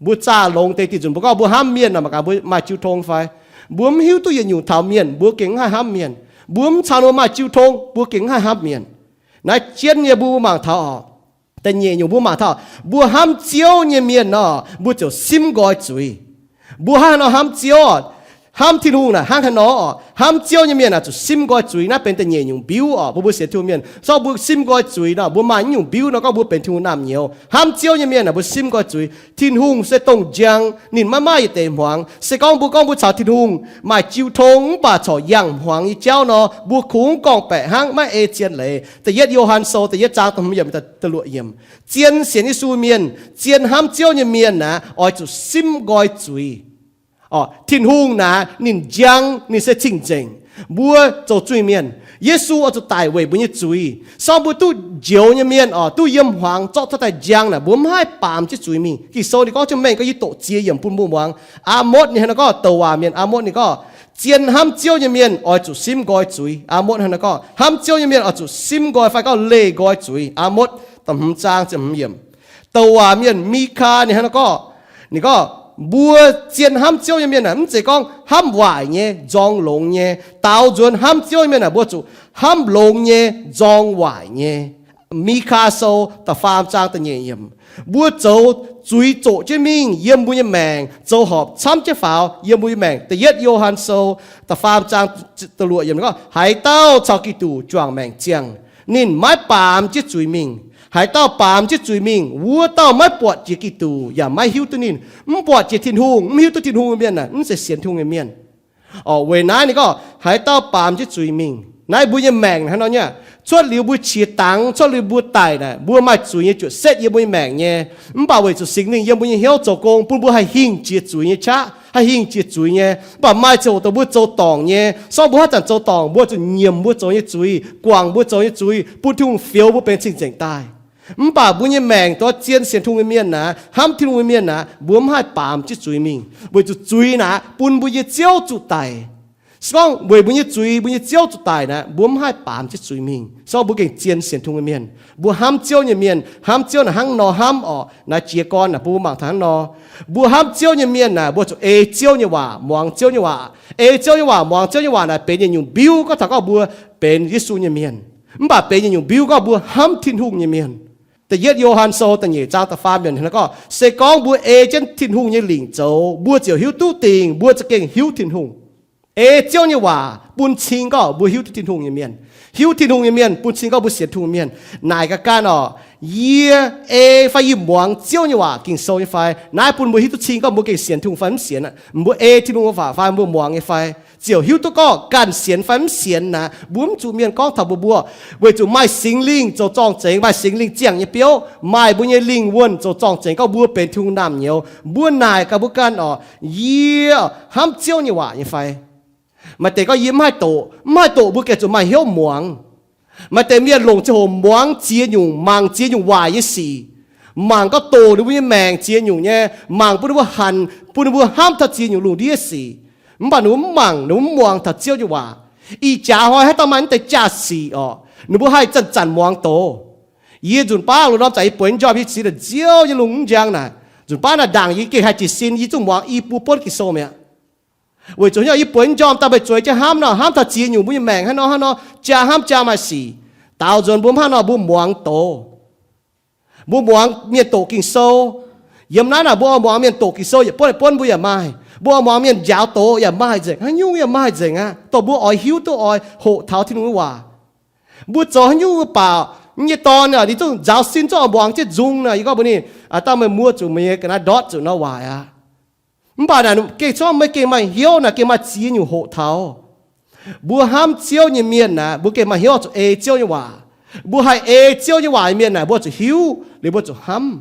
Mbuo zaah longx deix diuc nzunc mbuo gorngv mbuo hnamv mienh naaic mangc gaax mbuo maaih jiu tong fai? Mbuo mv hiuv duqv yietc nyungc taux mienh mbuo gengh mv haih hnamv mienh. Mbuo mv caux ninh maaih jiu tong mbuo gengh mv haih hnamv mienh. Naaiv jienv nyei mbuo mangc taux oc. Da'nyeic nyungc mbuo mangc taux mbuo hnamv Ziouv nyei mienh nor, mbuo ziouc simv nqoi zuiz. Mbuo hnangv haaix nor hnamv Ziouv? Hnamv Tin-Hungh naaic hnangv haaix nor? Hnamv Ziouv nyei mienh naaic zuqc simv nqoi zuiz. Naaiv benx da'nyeic nyungc mbiuv oc. Bun mbuo sienx Tin-Hungh mienh, se gorngv mbuo simv nqoi zuiz nor, mbuo maaih nyungc mbiuv nor gorngv mbuo benx Tin-Hungh naamh nyouz. Hnamv Ziouv nyei mienh naaic mbuo simv nqoi zuiz. Tin-Hungh se dongh njang, ninh maiv maaih yietc deix hmuangx. Se gorngv mbuo gorngv mbuo caux Tin-Hungh maaih jiu tong mv baac corc yangh hmuangx nyei jauv nor, mbuo kungx gorngv-baeqc hnangv, maiv ei zien leiz. Da'yietv Yo^han Sou da'yietv zaang da'hmz yiemc, da'luoqc yiemc. Zien sienx Yesu mienh, zien hnamv Ziouv nyei mienh naaic oix zuqc simv nqoi zuiz. Tin-Hungh naaic ninh njang, ninh se cing-nzengc. Mbuo zoux zuiz-mienh, Yesu oix zuqc daic weic mbuo nyei zuiz. Se gorngv mbuo duqv njoux nyei mienh oc, duqv yiem hmuangx zorqv cuotv daaih njang naaic, mbuo mv haih baamz jienv zuiz mingh. Ging-Sou ninh gorngv jienv mengh gorngv yie doqc ziex yiemc bun mbuo muangx. Aa^motv ninh hnangv naaiv gorngv, douc waac mienh Aa^motv ninh gorngv, zien hnamv Ziouv nyei mienh oix zuqc simv nqoi zuiz. Aa^motv hnangv naaiv gorngv, hnamv Ziouv nyei mienh oix zuqc simv nqoi fai gorngv leih nqoi zuiz. Aa^motv da'hmz zaang ziepc hmz yiemc. Douc waac mienh Mikaa ninh hnangv naaiv gorngv, ninh gorngv, mbuo zien hnamv Ziouv nyei mienh aah, mv zeiz gorngv hnamv waaic nyei, nzorng longx nyei. Daaux nzuonx hnamv Ziouv nyei mienh aah, mbuo zuqc hnamv longx nyei, nzorng waaic nyei. Mikaa Sou da'faam zaang da'nyeic yiemc. Mbuo zoux zuiz zoqc jienv mingh yiem mbuo nyei maengc, zoux horpc camv jienv faaux yiem mbuo nyei maengc. Da'yietv Yo^han Sou da'faam zaang da'luoqc yiemc gorngv, haaix dauh caux Giduc juangc maengc ziangh, ninh maiv baamz jienv zuiz mingh. Haaix dauh baamz jienv zuiz mingh, wuov dauh maiv buatc jiex Giduc yaac maiv hiuv duqv ninh. Mv buatc jiex Tin-Hungh, mv hiuv duqv Tin-Hungh nyei mienh aah, mv zeiz sienx Tin-Hungh nyei mienh. Weic naaiv ninh gorngv, haaix dauh baamz jienv zuiz mingh. Naaiv mbuo nyei maengc hnangv nor nyei, cuotv liuz mbuo qiex dangx, cuotv liuz mbuo daic naaic, mbuo maaih zuiz nyei juoqc setv yiem mbuo nyei maengc nyei. Mv baac weic zuqc Singx Lingh yiem mbuo nyei hnyouv zoux gong bun mbuo haih hingh jiex zuiz nyei qaqv, haih hingh jiex zuiz nyei. Mv baac maaih ziangh hoc dongh mbuo zoux dorngc nyei, se gorngv mbuo haaix zanc zoux dorngc, mbuo zuqc nyiemc mbuo zoux nyei zuiz, guangc mbuo zoux nyei zuiz, bun Tin-Hungh fioux mbuo benx cing-nzengc daaih. Mv baac mbuo nyei maengc, dongh zien sienx Tin-Hungh nyei mienh naaic, hnamv Tin-Hungh nyei mienh naaic, mbuo mv haih baamz jienv zuiz mingh, weic zuqc zuiz naaic bun mbuo nyei Ziouv zuqc daic. Se gorngv weic mbuo nyei zuiz mbuo nyei Ziouv zuqc daic naaic, mbuo mv haih baamz jienv zuiz mingh. Se gorngv mbuo gengh zien sienx Tin-Hungh nyei mienh, mbuo hnamv Ziouv nyei mienh, hnamv Ziouv naaic hnangv nor hnamv orqc. Naaiv jiez gorn naaic bun mbuo mangc taux hnangv nor. Mbuo hnamv Ziouv nyei mienh naaic, mbuo zuqc ei Ziouv nyei waac, muangx Ziouv nyei waac. Ei Ziouv nyei waac, muangx Ziouv nyei waac naaic benx yietc nyungc mbiuv gorngv taux gorngv mbuo benx Yesu nyei mienh. Mv baac benx yietc nyungc mbiuv gorngv mbuo hnamv Tin-Hungh nyei mienh. Da'yietv Yo^han Sou da'nyeic zaang da'faam yiemc naaiv gorngv, se gorngv mbuo ei jienv Tin-Hungh nyei lingc zoux, mbuo ziouc hiuv duqv dingc mbuo za'gengh hiuv Tin-Hungh. Ei Ziouv nyei waac bun cing gorngv mbuo hiuv duqv Tin-Hungh nyei mienh. Hiuv Tin-Hungh nyei mienh bun cing gorngv mbuo sienx Tin-Hungh mienh. Naaic ga'ganh orqc, yie ei fai yie muangx Ziouv nyei waac, Ging-Sou nyei fai? Naaiv bun mbuo hiuv duqv cing gorngv mbuo gengh sienx Tin-Hungh fai mv sienx aqv. Mbuo ei Tin-Hungh nyei waac fai mbuo muangx nyei fai? Ziouc hiuv duqv gorngv ganh sienx fai mv sienx naaic. Mbuo mv zuqc mienh gorngv taux mbuox mbuo, weic zuqc maaih Singx Lingh zoux zorng-zengx, maaih Singx Lingh ziangh nyei biouv, maaih mbuo nyei lingh wuonh zoux zorng-zengx gorngv mbuo benx Tin-Hungh naamh nyouz. Mbuo naaic gaax mbuo ganh orqc, yie hnamv Ziouv nyei waac nyei fai? Maaih deix gorngv yie mv haih doqc. Mv haih doqc mbuo gengh zuqc maaih hnyouv muangx. Maaih deix mienh longc ziangh hoc muangx ziex nyungc, mangc ziex nyungc waaic nyei sic, mangc gorngv doqc ninh mbuo nyei maengc ziex nyungc nyei, mangc bun ninh mbuo hanc, bun ninh mbuo hnamv taux ziex nyungc lungh ndiev sic. Mv baac ninh mbuo mv mangc, ninh mbuo mv muangx taux Ziouv nyei waac. Ih jaax hnoi haaix dauh maaih naaiv deix jaax-sic orqc, ninh mbuo haih zanc-zanc muangx doz. Yie nzunc baav loz-norm zanc yie bueix njormh yie ziex daaih Ziouv nyei lungh mv njang naaic, nzunc baav naaic ndaangc yie gengh haih jiez sin, yie zungv muangx i buo buonv Ging-Sou mi'aqv. Weic zuqc haaix nyungc, yie bueix njormh daaih meih zueiz jienv hnamv nor, hnamv taux ziex nyungc mbuo nyei maengc hnangv nor hnangv nor, jaa hnamv jaa maaih sic. Daaux nzuonx mbuo hnangv nor mbuo muangx doz. Mbuo muangx mienh doqc Ging-Sou. Yiem naaiv naaic mbuo oix muangx mienh doqc Ging-Sou yietc buonv yietc buonv mbuo yaac maaih. Mbuo oix muangx mienh njaaux doz yaac maaih nzengc, haaix nyungc yaac maaih nzengc aqv. Dongh mbuo oix hiuv duqv oix hoqc taux Tin-Hungh nyei waac. Mbuo zoux haaix nyungc mbuo baaux, yie nyei dorn ninh zungv nzaaux sin zungv oix muangx jienv nzung naaic. Yie gorngv mbuox ninh, dauh meih muoz zuqc meih nyei ga'naaiv ndortv zuqc nor waaic aqv. Mv baac naaic gengh corc meih gengh maaih hnyouv naaic, gengh maaih ziex nyungc hoqc taux. Mbuo hnamv Ziouv nyei mienh naaic, mbuo gengh maaih hnyouv zuqc ei Ziouv nyei waac. Mbuo haih ei Ziouv nyei waac nyei mienh naaic, mbuo zuqc hiuv liuz mbuo zuqc hnamv.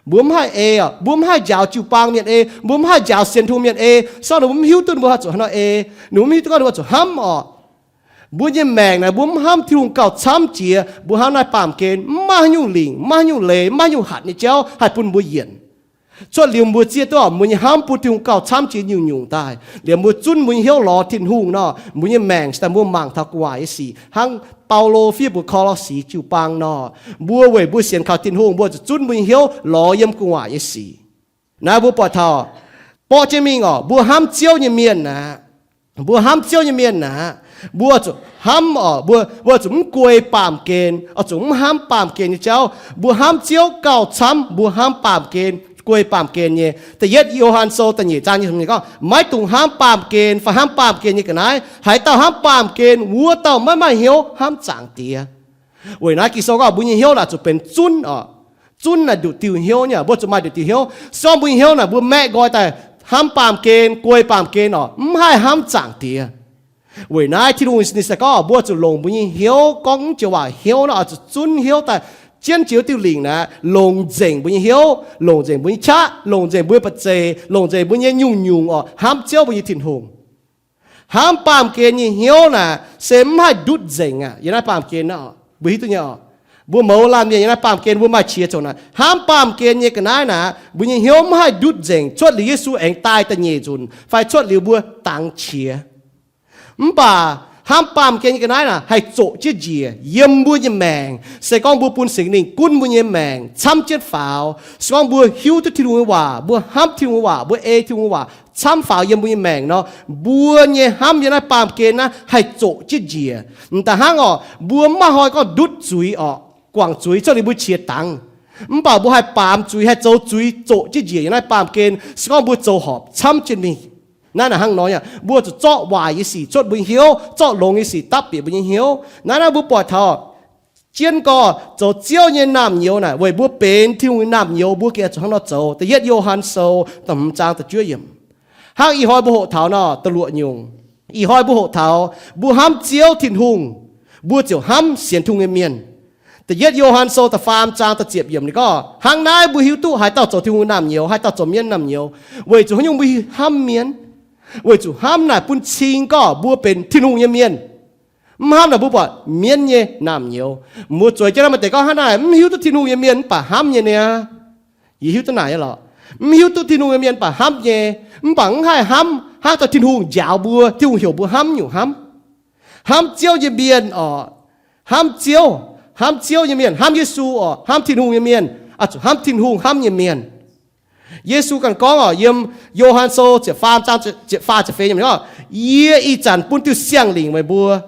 Mbuo mv haih ei, mbuo mv haih njaaux jiu-baang mienh ei, mbuo mv haih njaaux sienx Tin-Hungh mienh ei, se gorngv ninh mbuo mv hiuv duqv ninh mbuo zuqc hnangv nor ei, ninh mbuo mv hiuv duqv gorngv ninh mbuo zuqc hnamv orqc. Mbuo nyei maengc naaic, mbuo mv hnamv Tin-Hungh gauh camv jiex, mbuo hnangv naaiv baamh gen mv maaih haaix nyungc lingc, mv maaih haaix nyungc leiz, mv maaih haaix nyungc hatc nyei jauv haih bun mbuo yienc. Cuotv liuz mbuo zieqv duqv mbuo nyei hnamv bun Tin-Hungh gauh camv jiex nyungc-nyungc daaih, liemh mbuo zunv mbuo nyei hnyouv lorz Tin-Hungh nor, mbuo nyei maengc se daaih mbuo mangc taux gu'nguaaic nyei sic hnangv Baulo fiev mbuox Ko^lo^si jiu-baang nor, mbuo weic mbuo sienx kaux Tin-Hungh, mbuo zuqc zunv mbuo nyei hnyouv lorz yiem gu'nguaaic nyei sic. Naaiv mbuo buatc taux, borqv jienv mingh orqc, mbuo hnamv Ziouv nyei mienh aqv. Mbuo hnamv Ziouv nyei mienh aqv. Mbuo zuqc hnamv orqc, mbuo, mbuo zuqc mv guei baamh gen, oix zuqc mv hnamv baamh gen nyei jauv. Mbuo hnamv Ziouv gauh camv mbuo hnamv baamh gen, guei baamh gen nyei. Da'yietv Yo^han Sou da'nyeic zaang nyei gorngv, maiv dungx hnamv baamh gen fai hnamv baamh gen nyei ga'naaiv. Haaix dauh hnamv baamh gen, wuov dauh maiv maaih hnyouv hnamv Zaangc Diex. Weic naaiv Ging-Sou gorngv mbuo nyei hnyouv naaic zuqc benx zunv orqc. Zunv naaic nduqc diuh hnyouv nyei, mbuo zuqc maaih nduqc diuh hnyouv. Se gorngv mbuo nyei hnyouv naaic mbuo maeqv nqoi daaih hnamv baamh gen, guei baamh gen orqc, mv haih hnamv Zaangc Diex. Weic naaiv Tin-Hungh ninh se gorngv mbuo zuqc longc mbuo nyei hnyouv, gorngv mv joux waac hnyouv nor, oix zuqc zunv hnyouv daaih jienv jiex diuh lingc naaic, longc nzengc mbuo nyei hnyouv, longc nzengc mbuo nyei qaqv, longc nzengc mbuo nyei ba'zeic, longc nzengc mbuo nyei nyungc-nyungc orqc, hnamv Ziouv mbuo nyei Tin-Hungh. Hnamv baamh gen nyei hnyouv naaic se mv haih ndutv nzengc aqv. Yiem naaiv baamh gen naaiv, mbuo hiuv duqv nyei orqc, mbuo mouz laanh mienh yiem naaiv baamh gen mbuo maaih qiex zoux naaic. Hnamv baamh gen nyei ga'naaiv naaic, mbuo nyei hnyouv mv haih ndutv nzengc cuotv liuz Yesu aengx daaih da'nyeic nzunc fai cuotv liuz mbuo dangx qiex. Mv baac hnamv baamh gen nyei ga'naaiv naaic haih zoqc jienv njiec yiem mbuo nyei maengc. Se gorngv mbuo bun Singx Lingh gunv mbuo nyei maengc camv jienv faaux, se gorngv mbuo hiuv duqv Tin-Hungh nyei waac, mbuo hnamv Tin-Hungh nyei waac, mbuo ei Tin-Hungh nyei waac camv faaux yiem mbuo nyei maengc nor, mbuo nyei hnamv yiem naaiv baamh gen naaiv haih zoqc jienv njiec. M'daaih hnangv orqc, mbuo mv maaih hnoi gorngv ndutv zuiz orqc, guangc zuiz cuotv liuz mbuo qiex dangx. Mv baac mbuo haih baamz zuiz, haih zoux zuiz zoqc jienv njiec yiem naaiv baamh gen, se gorngv mbuo zoux horpc camv jienv mingh. Naaiv naaic hnangv nor, mbuo zuqc zorqv waaic nyei sic cuotv mbuo nyei hnyouv, zorqv longx nyei sic dapv bieqc mbuo nyei hnyouv. Naaiv naaiv mbuo buatc taux jienv gorx zoux Ziouv nyei naamh nyouz naaic, weic mbuo benx Tin-Hungh nyei naamh nyouz, mbuo gengh zuqc hnangv nor zoux. Da'yietv Yo^han Sou da'hmz zaang da'juov yiemc. Hnangv ih hnoi mbuo hoqc taux nor, da'luoqc nyungc, ih hnoi mbuo hoqc taux mbuo hnamv Ziouv Tin-Hungh, mbuo ziouc hnamv sienx Tin-Hungh nyei mienh. Da'yietv Yo^han Sou da'faam zaang da'ziepc yiemc ninh gorngv, hnangv naaiv mbuo hiuv duqv haaix dauh zoux Tin-Hungh naamh nyouz, haaix dauh zoux mienv naamh nyouz. Weic zuqc haaix nyungc mbuo hnamv mienv? Weic zuqc hnamv naaic bun cing gorngv mbuo benx Tin-Hungh nyei mienh. Mv hnamv naaic mbuo buatc mienv nyei naamh nyouz. Mbuo zueiz jienv naaiv maaih deix gorngv hnangv naaic, mv hiuv duqv Tin-Hungh nyei mienh mv baac hnamv nyei niaa. Yie hiuv duqv naaic nyei lorqc. Mv hiuv duqv Tin-Hungh nyei mienh mv baac hnamv nyei, mv baac mv haih hnamv hnangv dongh Tin-Hungh njaaux mbuo, Tin-Hungh heuc mbuo hnamv nyungc hnamv. Hnamv Ziouv nyei mienh orqc, hnamv Ziouv, hnamv Ziouv nyei mienh, hnamv Yesu orqc, hnamv Tin-Hungh nyei mienh, oix zuqc hnamv Tin-Hungh hnamv nyei mienh. Yesu ganh gorngv orqc, yiem Yo^han Sou ziepc faam zaang ziepc faah ziepc feix yiemc gorngv, yie ih zanc bun diuh siang-lingc meih mbuo.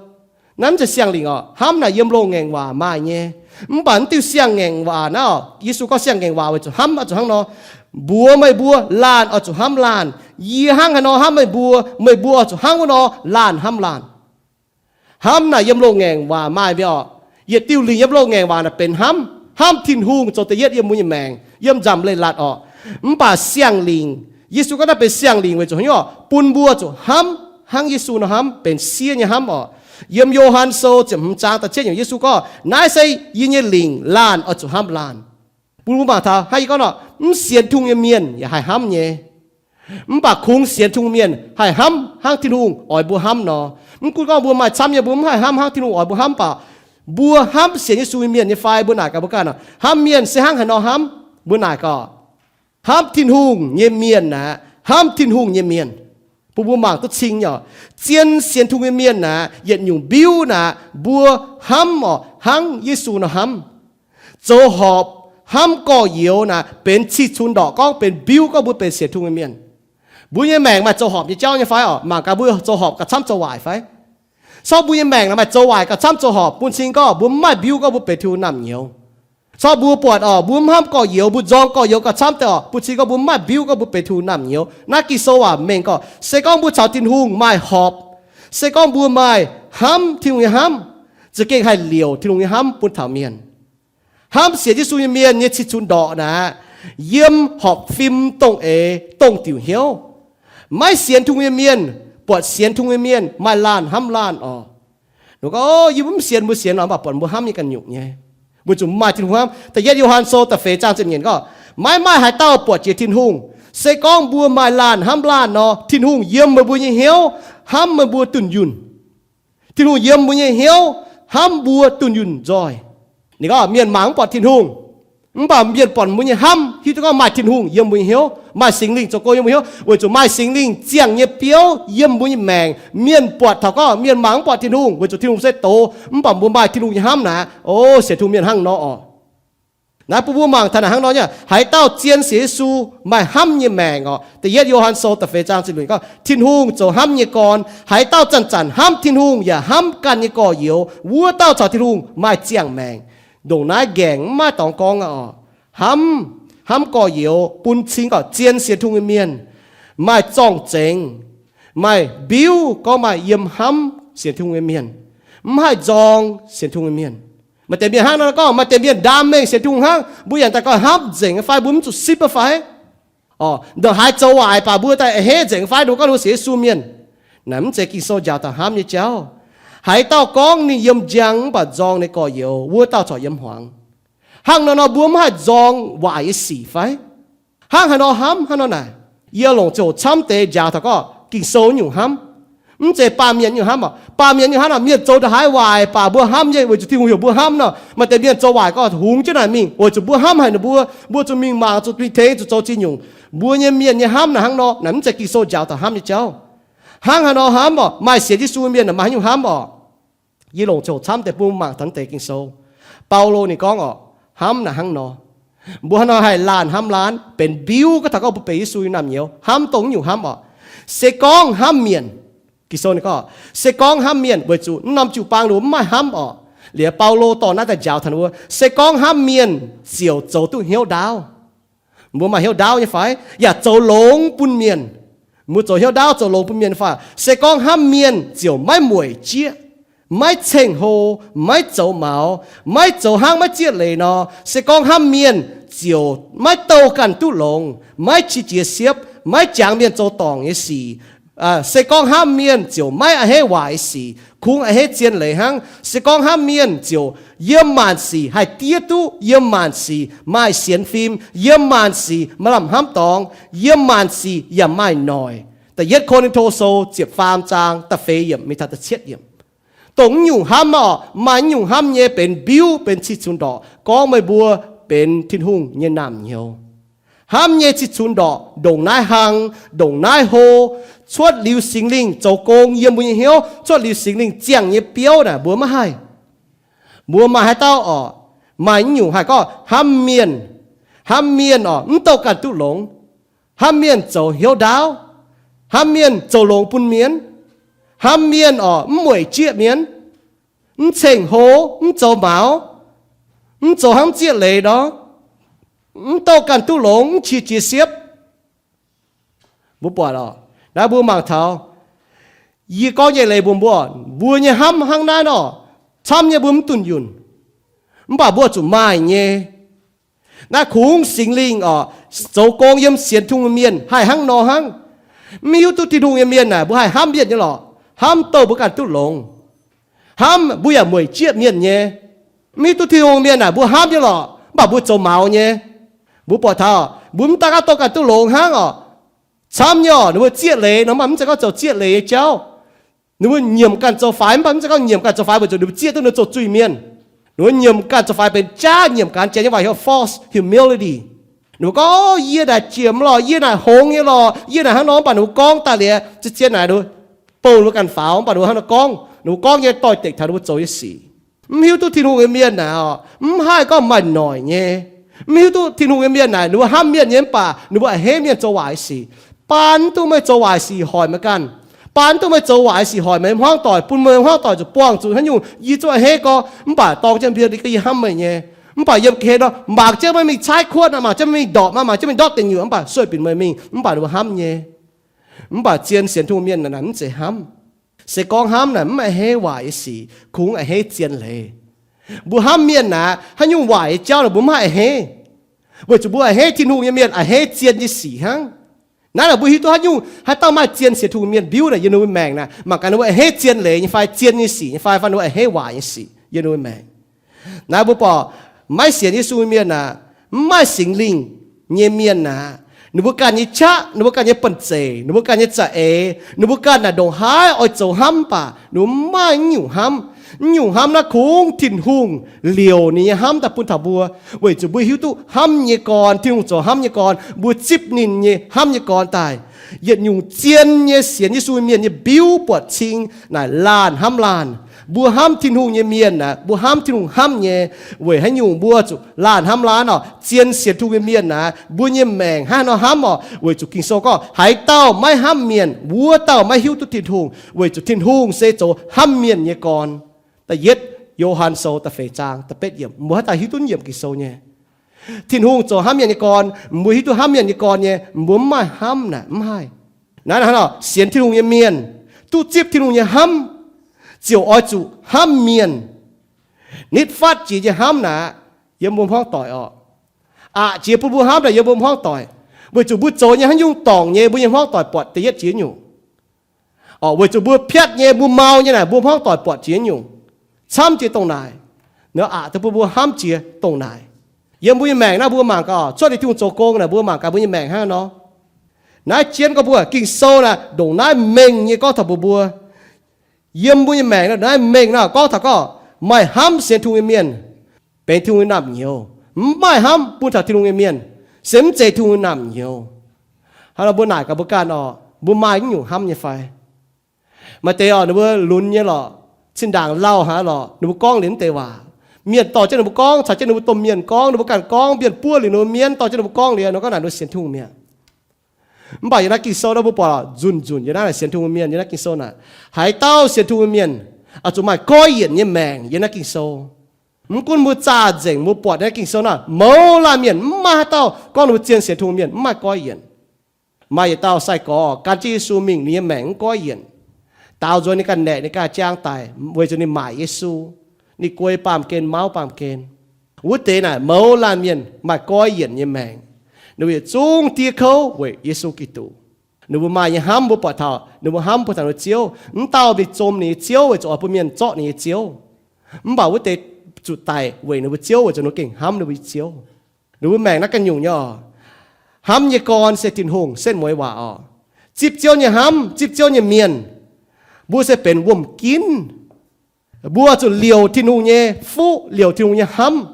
Naaiv mv zeiz siang-lingc orqc. Hnamv naaic yiem loz-ngaengc waac maaih nyei. Mv baac mv diuh siang-ngaengc waac naaiv orqc, Yesu gorngv siang-ngaengc waac weic zuqc hnamv oix zuqc hnangv nor, mbuox meih mbuo laanh oix zuqc hnamv laanh. Yie hnangv haaix nor hnamv meih mbuo, meih mbuo oix zuqc hnangv wuov nor laanh hnamv laanh. Hnamv naaic yiem loz-ngaengc waac maaih mbiorqc. Yietc diuh lingc yiem loz-ngaengc waac naaic benx hnamv. Hnamv Tin-Hungh zoux da'yietv yiem mbuo nyei maengc, yiem nzamc leiz-latc orqc. Mv baac siang-lingc, Yesu gorngv naaiv benx siang-lingc weic zuqc hnangv orqc, bun mbuo zuqc hnamv hnangv Yesu nor hnamv, benx siev nyei hnamv orqc. Yiem Yo^han Sou ziepc hmz zaang da'cietv yiemc Yesu gorngv, naaiv se yie nyei lingc, laanh oix zuqc hnamv laanh. Bun mbuo mangc taux hnangv yie gorngv nor, mv sienx Tin-Hungh nyei mienh yaac haih hnamv nyei. Mv baac kungx sienx Tin-Hungh mienh haih hnamv hnangv Tin-Hungh oix mbuo hnamv nor. Mv gunv gorngv mbuo maaih camv nyei, mbuo mv haih hnamv hnangv Tin-Hungh oix mbuo hnamv, mv baac mbuo hnamv sienx Yesu nyei mienh nyei fai? Mbuo naaic gaax mbuo ganh, hnamv mienh se hnangv haaix nor hnamv? Mbuo naaic gaax, hnamv Tin-Hungh nyei mienh aeqv, hnamv Tin-Hungh nyei mienh. Bun mbuo mangc duqv cing nyei orqc. Zien sienx Tin-Hungh nyei mienh aeqv, yietc nyungc mbiuv naaic mbuo hnamv orqc, hnangv Yesu nor hnamv. Zoux horpc, hnamv gorx-youz naaic benx cih cunx ndorqc gorngv benx mbiuv gorngv mbuo benx sienx Tin-Hungh nyei mienh. Mbuo nyei maengc maaih zoux horpc nyei jauv nyei fai orqc? Mangc gaax mbuo zoux horpc gauh camv zoux waaic fai? Corc mbuo nyei maengc naaic maaih zoux waaic gauh camv zoux horpc, bun cing gorngv mbuo mv maaih mbiuv gorngv mbuo benx Tin-Hungh naamh nyouz. Corc mbuo buatc orqc, mbuo mv hnamv gorx-youz, mbuo nzorng gorx-youz gauh camv deix orqc, bun cing gorngv mbuo mv maaih mbiuv gorngv mbuo benx Tin-Hungh naamh nyouz. Naaiv Ging-Sou waac mengh gorngv se gorngv mbuo caux Tin-Hungh maaih horpc, se gorngv mbuo maaih hnamv Tin-Hungh nyei hnamv, za'gengh haih liouc Tin-Hungh nyei hnamv bun taux mienh. Hnamv sienx Yesu nyei mienh nyei cih cunx ndorqc naaic, yiem horpc fim dongh eix dongh diuc hnyouv. Maiv sienx Tin-Hungh nyei mienh buatc sienx Tin-Hungh nyei mienh maaih laanh hnamv laanh orqc. Ninh gorngv, yie mv sienx, mbuo sienx lorqc, mv baac buatc mbuo hnamv nyei ganh nyungc nyei, weic zuqc maaih Tin-Hungh hnamv. Da'yietv Yo^han Sou da'feix zaang ziepc nyeic gorngv, maiv maaih haaix dauh buatc jiex Tin-Hungh. Se gorngv mbuo maaih laanh hnamv laanh nor, Tin-Hungh yiem meih mbuo nyei hnyouv hnamv meih mbuo dunh yunh. Tin-Hungh yiem mbuo nyei hnyouv hnamv mbuo dunh yunh nzoih. Ninh gorngv mienh mangc mv buatc Tin-Hungh, mv baac mienh buatc mbuo nyei hnamv hiuv duqv gorngv maaih Tin-Hungh yiem mbuo nyei hnyouv, maaih Singx Lingh zoux gong yiem mbuo hnyouv, weic zuqc maaih Singx Lingh ziangh nyei biouv yiem mbuo nyei maengc. Mienh buatc taux gorngv mienh mangc mv buatc Tin-Hungh weic zuqc Tin-Hungh se doz, mv baac mbuo maaih Tin-Hungh nyei hnamv naaic, o, sienx Tin-Hungh mienh hnangv nor orqc. Naaiv bun mbuo mangc taux naaic hnangv nor nyei, haaix dauh zien sienx Yesu maaih hnamv nyei maengc orqc. Da'yietv Yo^han Sou da'feix zaang ziepc luoqc gorngv, Tin-Hungh zoux hnamv nyei gorn. Haaix dauh zanc-zanc hnamv Tin-Hungh yaac hnamv ganh nyei gorx-youz, wuov dauh caux Tin-Hungh maaih ziangh maengc. Ndongc naaiv nqaengc mv maaih dorngx gorngv aqv orqc. Hnamv, hnamv gorx-youz bun cing gorqv zien sienx Tin-Hungh nyei mienh maaih zorng-zengx, maaih mbiuv gorngv maaih yiem hnamv sienx Tin-Hungh nyei mienh, mv haih nzorng sienx Tin-Hungh nyei mienh. Maaih deix mienh hnangv nor gorngv, maaih deix mienh ndaam mengh sienx Tin-Hungh hnangv, mbuo yaac daaih gorngv hnamv nzengc fai, mbuo mv zuqc sipv fai? Orqc, ndongc haaix zoux waaic baac mbuo daaih a'hneiv nzengc fai, mbuo gorngv mbuo sienx Yesu mienh. Naaiv mv zeiz Ging-Sou njaaux taux hnamv nyei jauv. Haaix dauh gorngv ninh yiem njang mv baac nzorng ninh gorx-youz, wuov dauh corc yiem hmuangx. Hnangv nor nor mbuo mv haih nzorng waaic nyei sic fai? Hnangv haaix nor hnamv hnangv nor naaic? Yie longc ziangh hoc camv deix njaaux taux gorngv Ging-Sou nyungc hnamv. Mv zeiz baamh mienh nyungc hnamv orqc. Baamh mienh nyungc hnamv orqc, mienh zoux ndongc haaix waaic baac mbuo hnamv nyei, weic zuqc Tin-Hungh heuc mbuo hnamv nor. Maaih deix mienh zoux waaic gorngv hungx jienv naaic mingh weic zuqc mbuo hnamv haic ninh mbuo, mbuo zuqc mingh mangc, zuqc mingh tengx, zuqc zoux zingh nyungc. Mbuo nyei mienh nyei hnamv naaic hnangv nor, naaic mv zeiz Ging-Sou njaaux taux hnamv nyei jauv. Hnangv haaix nor hnamv orqc? Maaih sienx Yesu mienh maaih haaix nyungc hnamv orqc? Yie longc ziangh hoc camv deix bun mbuo mangc taux deix Ging-Sou. Baulo ninh gorngv orqc, hnamv naaic hnangv nor. Mbuo hnangv nor haih laanh hnamv laanh, benx mbiuv gorngv taux gorngv mbuo benx Yesu nyei naamh nyouz, hnamv dongh nyungc hnamv orqc. Se gorngv hnamv mienh, Ging-Sou ninh gorngv, se gorngv hnamv mienh, weic zuqc mv norm jiu-baang ninh mbuo mv maaih hnamv orqc. Liuz Baulo dorh naaiv daaih njaaux taux ninh mbuo, se gorngv hnamv mienh ziouc zoux duqv hnyouv ndaauv. Mbuo maaih hnyouv ndaauv nyei fai? Yaac zoux longx bun mienh. Mbuo zoux hnyouv ndaauv zoux longx bun mienh fai? Se gorngv hnamv mienh ziouc maiv mueic jieqv, maiv ceng-hlo, maiv zoux maux, maiv zoux hnangv maiv zieqv leiz nor, se gorngv hnamv mienh ziouc maiv douh ganh duqv longx, maiv qiex jiez siepv, maiv jangx mienh zoux dorngc nyei sic. Se gorngv hnamv mienh ziouc maiv a'hneiv waaic nyei sic, kungx a'hneiv zien leiz hnangv. Se gorngv hnamv mienh ziouc yiem maanc sic haih diev duqv, yiem maanc sic maaih sienx fim, yiem maanc sic maaih lamh hnamv dorngx, yiem maanc sic yaac maaih noic. Da'yietv Ko^lin^to Sou ziepc faam zaang da'feix yiemc mingh taux da'cietv yiemc. Dongh naaiv nyungc hnamv orqc, maaih naaiv nyungc hnamv nyei benx mbiuv, benx cih cunx ndorqc gorngv meih mbuo benx Tin-Hungh nyei naamh nyouz. Hnamv nyei cih cunx ndorqc ndongc naaiv hlang, ndongc naaiv hlo, cuotv liuz Singx Lingh zoux gong yiem mbuo nyei hnyouv, cuotv liuz Singx Lingh ziangh nyei biouv naaic mbuo maiv haih. Mbuo maaih haaix dauh orqc, maaih naaiv nyungc haih gorngv hnamv mienh, hnamv mienh orqc mv douh ganh duqv longx, hnamv mienh zoux hnyouv ndaauv, hnamv mienh zoux longx bun mienh, hnamv mienh orqc mv mueic jieqv mienh. mv ceng-hlo, mv zoux maux, mv zoux hnangv zieqv leiz nor, mv douh ganh duqv longx, mv qiex jiez siepv. Mbuo buatc lorqc, naaiv mbuo mangc taux, yie gorngv nyei leiz mbuox mbuo, mbuo nyei hnamv hnangv naaiv nor, camv nyei mbuo mv dunh yunh, mv baac mbuo zuqc maaih nyei. Naaiv kungx Singx Lingh oc, zoux gong yiem sienx Tin-Hungh nyei mienh haih hnangv nor hnangv. Mv hiuv duqv Tin-Hungh nyei mienh naaic, mbuo haih hnamv mienh nyei lorqc, hnamv douh mbuo ganh duqv longx. Hnamv mbuo yaac mueic jieqv mienh nyei. Mv hiuv duqv Tin-Hungh mienh naaic, mbuo hnamv nyei lorqc, mv baac mbuo zoux maux nyei. Mbuo buatc taux, mbuo mv daan aqv douh ganh duqv longx hnangv oc. Camv nyei oc, ninh mbuo zieqv leiz nor, mv baac mv zeiz gorngv zoux zieqv leiz nyei jauv. Ninh mbuo nyiemc ganh zoux faix, mv baac mv zeiz gorngv nyiemc ganh zoux faix weic zuqc ninh mbuo zieqv duqv ninh zoux zuiz mienh. Ninh mbuo nyiemc ganh zoux faix benx jaav nyiemc ganh, janx nyei waac heuc false humility. Ninh mbuo gorngv, yie naaic jiemx lorqc, yie naaic hngongx nyei lorqc, yie naaic hnangv nor, mv baac ninh mbuo gorngv daaih liuz, zien-zien naaic ninh mbuo bouh ninh mbuo ganh faaux, mv baac ninh mbuo hnangv nor gorngv, ninh mbuo gorngv nyei doix-dekc taux ninh mbuo zoux nyei sic. Mv hiuv duqv Tin-Hungh nyei mienh naaic oc, mv haih gorngv maaih noic nyei. Mv hiuv duqv Tin-Hungh nyei mienh naaic, ninh mbuo hnamv mienh nyei mv baac ninh mbuo a'hneiv mienh zoux waaic sic. Baan duqv meih zoux waaic sic hoic meih ganh. Baan duqv meih zoux waaic sic hoic meih hmuangv doic, bun meih hmuangv doic zuqc buangh zuqc haaix nyungc, yie zungv a'hneiv gorx, mv baac dorng jienv mbuo, yie hnamv meih nyei. Mv baac yiem ga'hlen nor, mangc jienv meih mingh caaiv kuotv, mangc jienv meih mingh ndorpc, mangc jienv meih ndortv deic nyuoqc, mv baac sueih binc meih mingh, mv baac ninh mbuo hnamv nyei. Mv baac zien sienx Tin-Hungh mienh naaic mv zeiz hnamv. Se gorngv hnamv naaic mv a'hneiv waaic nyei sic, kungx a'hneiv zien leiz. Mbuo hnamv mienh naaic, haaix nyungc waaic nyei jauv naaic mbuo mv haih a'hneiv, weic zuqc mbuo a'hneiv Tin-Hungh nyei mienh a'hneiv zien nyei sic hnangv. Naaiv naaic mbuo hiuv duqv haaix nyungc, haaix dauh maaih zien sienx Tin-Hungh mienh mbiuv naaic yiem ninh mbuo maengc naaic, mangc gaax ninh mbuo a'hneiv zien leiz nyei fai, zien nyei sic nyei fai, fai ninh mbuo a'hneiv waaic nyei sic yiem ninh mbuo maengc. Naaiv mbuo buatc maiv sienx Yesu mienh naaic, mv maaih Singx Lingh nyei mienh naaic, ninh mbuo ganh nyei qaqv, ninh mbuo ganh nyei banh zeic, ninh mbuo ganh nyei za'eix, ninh mbuo ganh naaic ndongc haaix oix zoux hnamv mv baac ninh mbuo mv maaih nyungc hnamv. Nyungc hnamv naaiv kungx Tin-Hungh liouc ninh nyei hnamv daaih bun taux mbuo, weic zuqc mbuo hiuv duqv hnamv nyei gorn, Tin-Hungh zoux hnamv nyei gorn, mbuo zipv ninh nyei hnamv nyei gorn daaih. Yietc nyungc zien nyei sienx Yesu mienh nyei mbiuv buatc cing naaic laanh hnamv laanh. Mbuo hnamv Tin-Hungh nyei mienh aeqv, mbuo hnamv Tin-Hungh hnamv nyei. Weic haaix nyungc mbuo zuqc laanh hnamv laanh oc? Zien sienx Tin-Hungh nyei mienh aeqv, mbuo nyei maengc hnangv haaix nor hnamv oc? Weic zuqc Ging-Sou gorngv, haaix dauh maiv hnamv mienh, wuov dauh maiv hiuv duqv Tin-Hungh, weic zuqc Tin-Hungh se zoux hnamv mienh nyei gorn. Da'yietv Yo^han Sou da'feix zaang da'betv yiemc. Mbuo haaix dauh hiuv duqv yiemc Ging-Sou nyei? Tin-Hungh zoux hnamv mienh nyei gorn, mbuo hiuv duqv hnamv mienh nyei gorn nyei, mbuo mv maaih hnamv naaic, mv haih. Naaiv hnangv nor, sienx Tin-Hungh nyei mienh duqv zipv Tin-Hungh nyei hnamv, ziouc oix zuqc hnamv mienh. Nitv fatv jiex nyei hnamv naaic, yiem mbuo hmuangv doic oc. Aqc jiex bun mbuo hnamv naaic yiem mbuo hmuangv doic, weic zuqc mbuo zoux nyei haaix nyungc dorngc nyei mbuo nyei hmuangv doic buatc da'yietv jiex nyungc. Oc, weic zuqc mbuo piatv nyei, mbuo mau nyei naaic mbuo hmuangv doic buatc jiex nyungc. Camv jiex dongh naaic. Naaiv aqc duqv bun mbuo hnamv jiex dongh naaic. Yiem mbuo nyei maengc naaiv mbuo mangc gaax, cuotv liuz Tin-Hungh zoux gong naaic mbuo mangc gaax mbuo nyei maengc hnangv haaix nor. Naaiv jienv gorngv mbuo Ging-Sou naaic ndongc naaiv mengh nyei gorngv taux mbuox mbuo. Yiem mbuo nyei maengc naaiv mengh naaiv gorngv taux gorngv maaih hnamv sienx Tin-Hungh nyei mienh benx Tin-Hungh nyei naamh nyouz, mv maaih hnamv bun taux Tin-Hungh nyei mienh se mv zeiz Tin-Hungh nyei naamh nyouz. Hnangv nor mbuo naaic gaax mbuo ganh oc, mbuo maaih naaiv nyungc hnamv nyei fai? Maaih deix oc, ninh mbuo lunx nyei lorqc, zinh ndaangc lauh hnangv lorqc, ninh mbuo gorngv liuz mv deix waac. Mienh dorh jienv ninh mbuo gorngv, caux jienv ninh mbuo domh mienh gorngv, ninh mbuo ganh gorngv, mienh buov liuz ninh mbuo mienv dorh jienv ninh mbuo gorngv liuz nor, gorngv naaic ninh mbuo sienx Tin-Hungh mi'aqv. Mv baac yiem naaiv Ging-Sou naaiv mbuo buatc nzunc nzunc yiem naaiv naaic sienx Tin-Hungh mienh yiem naaiv Ging-Sou naaic, haaix dauh sienx Tin-Hungh mienh oix zuqc maaih goiv yienc nyei maengc yiem naaiv Ging-Sou. Mv gunv mbuo zaah nzengc mbuo buatc naaiv Ging-Sou naaic, mouz laanh mienh mv maaih haaix dauh gorngv ninh mbuo zien sienx Tin-Hungh mienh mv maaih goiv yienc. Maaih yietc dauh sai-gorx gan jienv Yesu mingh, ninh nyei maengc mv goiv yienc. Daaux nzuonx ninh ganh naeqc ninh ganh jaang daic weic zuqc ninh maaic Yesu. Ninh guei baamh gen, mauv baamh gen. Wuov deix naaic mouz laanh mienh maaih goiv yienc nyei maengc. Ninh mbuo yietc zungv diev kouv weic Yesu Giduc. Ninh mbuo maaih nyei hnamv mbuo buatc taux, ninh mbuo hnamv buatc taux ninh mbuo Ziouv. Mv dauh mingh zom ninh nyei ziouv weic zuqc oix bun mienh zorqv ninh nyei ziouv. Mv baac wuov deix zuqc daic weic ninh mbuo Ziouv, weic zuqc ninh mbuo gengh hnamv ninh mbuo nyei Ziouv. Ninh mbuo maengc naaiv ganh nyungc nyei oc. Hnamv nyei gorn se Tin-Hungh setv mueiz waac oc. Zipv Ziouv nyei hnamv, zipv Ziouv nyei mienh, mbuo se benx wuom-ginv. Mbuo zuqc liouc Tin-Hungh nyei fuqv, liouc Tin-Hungh nyei hnamv.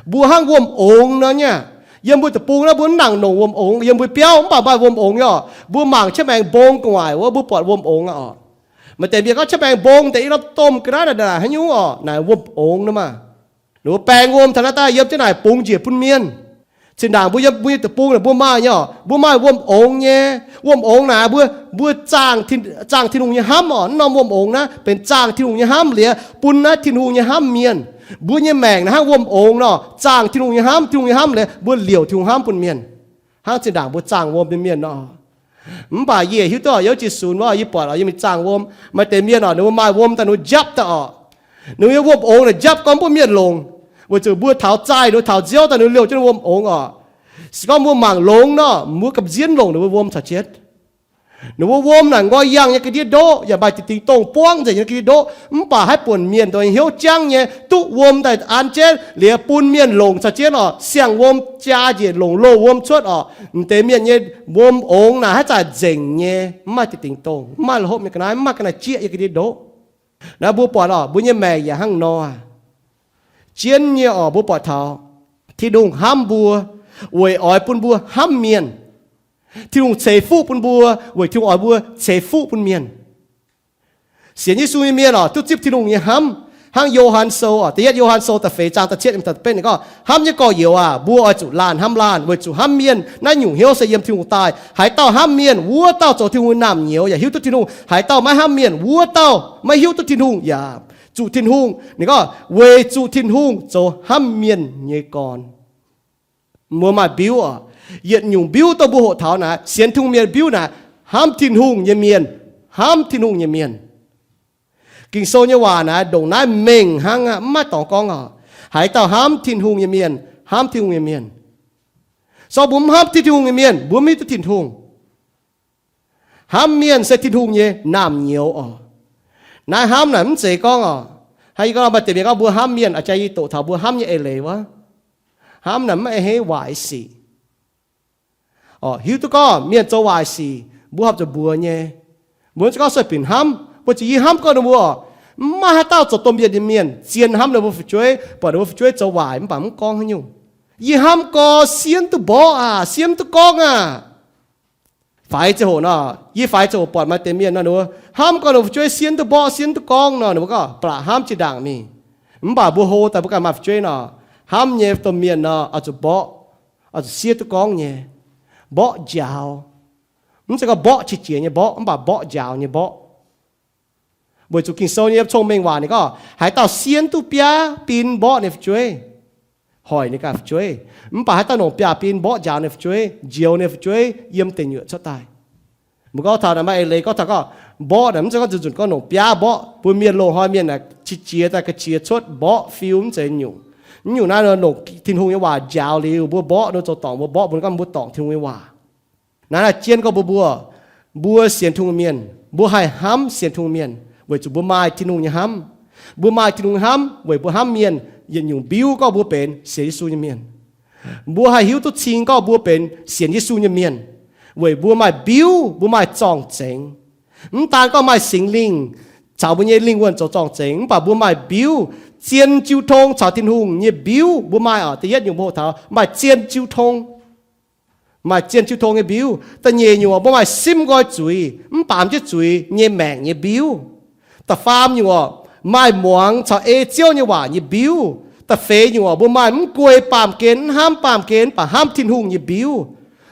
Mbuo hnangv wuom-ongx nor nyei aqv. Yiem mbuo deic-bung naaiv mbuo mv nangc longc wuom-ongx. Yiem mbuo biauv mv baac maaih wuom-ongx nyei oc. Mbuo mangc cietv maengx mbong gu'nguaaic wuov mbuo buatc wuom-ongx aqv oc. Maaih deix mienh gorngv cietv maengx mbong deix i norm domh ga'naaiv naaic haaix nyungc oc, naaic wuom-ongx nor maah. Ninh mbuo baeng wuom taux naaiv daaih yiem jienv naaic bungx njiec bun mienh. Zinh ndaangc mbuo yiem mbuo nyei deic-bung naaic mbuo maaih nyei oc, mbuo maaih wuom ongx nyei. Wuom ongx naaic mbuo, mbuo zaangh, zaangh Tin-Hungh nyei hnamv oc. Naaiv norm wuom ongx naaiv benx zaangh Tin-Hungh nyei hnamv liuz, bun naaiv Tin-Hungh nyei hnamv mienh. Mbuo nyei maengc naaiv hnangv wuom ongx nor, zaangh Tin-Hungh nyei hnamv, Tin-Hungh nyei hnamv liuz, mbuo liouc Tin-Hungh hnamv bun mienh. Hnangv zinh ndaangc mbuo zaangh wuom nyei mienh nor. Mv baac yie hiuv duqv oc, yiem Jiu-Sunx wuov yie buatc oc, yiem mingh zaangh wuom, maaih deix mienh oc, ninh mbuo maaih wuom daaih ninh mbuo njapv daaih oc. Ninh mbuo nyei wuom ongx naaic njapv gorngv mbuov mienh longc, weic zuqc mbuo taux zaih ninh mbuo taux nziouv daaih ninh mbuo liouc jienv wuom ongx oc. Se gorngv mbuo mangc longx nor, mbuo gamh nziev longc ninh mbuo wuom caux jienv. Ninh mbuo wuom naaic nqoi yangh nyei ga'ndiev ndoqv, yaac maaih dingc dingc dongh buangv nzengc nyei ga'ndiev ndoqv. Mv baac haaix buonc mienh dongh hnyouv jangv nyei duqv wuom daaih an jienv liuz bun mienh longc caux jienv oc, siang-wuom jaa njiec longc loz-wuom cuotv oc, m'deix mienh nyei wuom ongx naaic haaix zanc nzengc nyei, mv maaih dingc dingc dongh, mv maaih la'hopv nyei ga'naaiv, mv maaih ga'naaiv jieqv nyei ga'ndiev ndoqv. Naaiv mbuo buatc oc, mbuo nyei maengc yaac hnangv nor. Jienv nyei oc, mbuo buatc taux Tin-Hungh hnamv mbuo weic oix bun mbuo hnamv mienh. Tin-Hungh ceix fuqv bun mbuo weic Tin-Hungh oix mbuo ceix fuqv bun mienh. Sienx Yesu nyei mienh oc, duqv zipv Tin-Hungh nyei hnamv, hnangv Yo^han Sou oc, da'yietv Yo^han Sou da'feix zaang da'cietv, ninh gorngv, hnamv nyei gorx-youz aac, mbuo oix zuqc laanh hnamv laanh, weic zuqc hnamv mienh naaiv nyungc hnyouv se yiem Tin-Hungh daaih. Haaix dauh hnamv mienh, wuov dauh zoux Tin-Hungh nyei naamh nyouz yaac hiuv duqv Tin-Hungh. Haaix dauh maiv hnamv mienh, wuov dauh maiv hiuv duqv Tin-Hungh yaac zuqc Tin-Hungh. Ninh gorngv, weic zuqc Tin-Hungh zoux hnamv mienh nyei gorn. Mbuo maaih mbiuv oc. Yietc nyungc mbiuv dongh mbuo hoqc taux naaic, sienx Tin-Hungh mienh mbiuv naaic, hnamv Tin-Hungh nyei mienh, hnamv Tin-Hungh nyei mienh. Ging-Sou nyei waac naaic ndongc naaiv mengh hnangv aqv, mv maaih dorngx gorngv oc. Haaix dauh hnamv Tin-Hungh nyei mienh, hnamv Tin-Hungh nyei mienh. Se gorngv mbuo mv hnamv Tin-Hungh nyei mienh, mbuo mv hiuv duqv Tin-Hungh. Hnamv mienh se Tin-Hungh nyei naamh nyouz oc. Naaiv hnamv naaic mv zeiz gorngv oc, hnangv yie gorngv maaih deix mienh gorngv mbuo hnamv mienh, a'jang yie doqc taux mbuo hnamv nyei eix leiz wuov. Hnamv naaic mv a'hneiv waaic sic. Hiuv duqv gorngv mienh zoux waaic sic, mbuo horpc zuqc mbuox nyei. Mbuo mv zeiz gorngv sueih binc hnamv, mbuo zuqc yie hnamv gorngv ninh mbuo oc, mv maaih haaix dauh zoux domh mienh nyei mienh zien hnamv ninh mbuo fu'jueiv, buatc ninh mbuo fu'jueiv zoux waaic mv baac mv gorngv haaix nyungc. Yie hnamv gorx, sienv duqv mborqv aac, sienv duqv gorngv aac. Faix ziangh hoc nor, yie faix ziangh hoc buatc maaih deix mienh nor, ninh mbuo hnamv gorngv ninh mbuo fu'jueiv sienv duqv mborqv, sienv duqv gorngv nor, ninh mbuo gorngv blatc hnamv zinh ndaangc mingh. Mv baac mbuo hlo daaih mbuo ganh maaih fu'jueiv nor, hnamv nyei domh mienh nor, oix zuqc mborqv, oix zuqc sienv duqv gorngv nyei, mborqv njaaux. Mv zeiz gorngv mborqv qiex jiez nyei mborqv, mv baac mborqv njaaux nyei mborqv. Weic zuqc Ging-Sou nyei yiem Cong-Mengh Waac ninh gorngv, haaix dauh sienv duqv biaav bin mborqv ninh fu'jueiv, hoic ninh ganh fu'jueiv. Mv baac haaix dauh longc biaav bin mborqv njaaux ninh fu'jueiv, njoux ninh fu'jueiv yiem deic nyuoqc cuotv daaih. Mbuo gorngv taux naaic maaih eix leiz gorngv taux gorngv mborqv naaic mv zeiz gorngv nzunc nzunc gorngv longc biaav mborqv, mbuo mienh loz-hnoi mienh naaic qiex jiez daaih ga'qiex cuotv mborqv fiu mv zeiz nyungc. Nyungc naaiv longc Tin-Hungh nyei waac njaaux liuz, mbuo mborqv ninh zoux dorngc, mbuo mborqv mbuo gorngv mbuo dorngc Tin-Hungh nyei waac. Naaiv naaic jienv gorngv mbuo, mbuo, mbuo sienx Tin-Hungh mienh, mbuo haih hnamv sienx Tin-Hungh mienh weic zuqc mbuo maaih Tin-Hungh nyei hnamv. Mbuo maaih Tin-Hungh hnamv weic mbuo hnamv mienh, yietc nyungc mbiuv gorngv mbuo benx sienx Yesu nyei mienh. Mbuo haih hiuv duqv cing gorngv mbuo benx sienx Yesu nyei mienh weic mbuo maaih mbiuv, mbuo maaih zorng-zengx. Mv daan gorngv maaih Singx Lingh caux mbuo nyei lingh wuonh zoux zorng-zengx, mv baac mbuo maaih mbiuv, zien jiu tong caux Tin-Hungh nyei mbiuv mbuo maaih oc. Da'yietv nyungc mbuo hoqc taux maaih zien jiu tong. Maaih zien jiu tong nyei mbiuv. Da'nyeic nyungc oc, mbuo maaih simv nqoi zuiz mv baamz jienv zuiz nyei maengc nyei mbiuv. Da'faam nyungc oc, maaih muangx caux ei Ziouv nyei waac nyei mbiuv. Da'feix nyungc oc, mbuo maaih mv guei baamh gen, mv hnamv baamh gen, mv baac hnamv Tin-Hungh nyei mbiuv.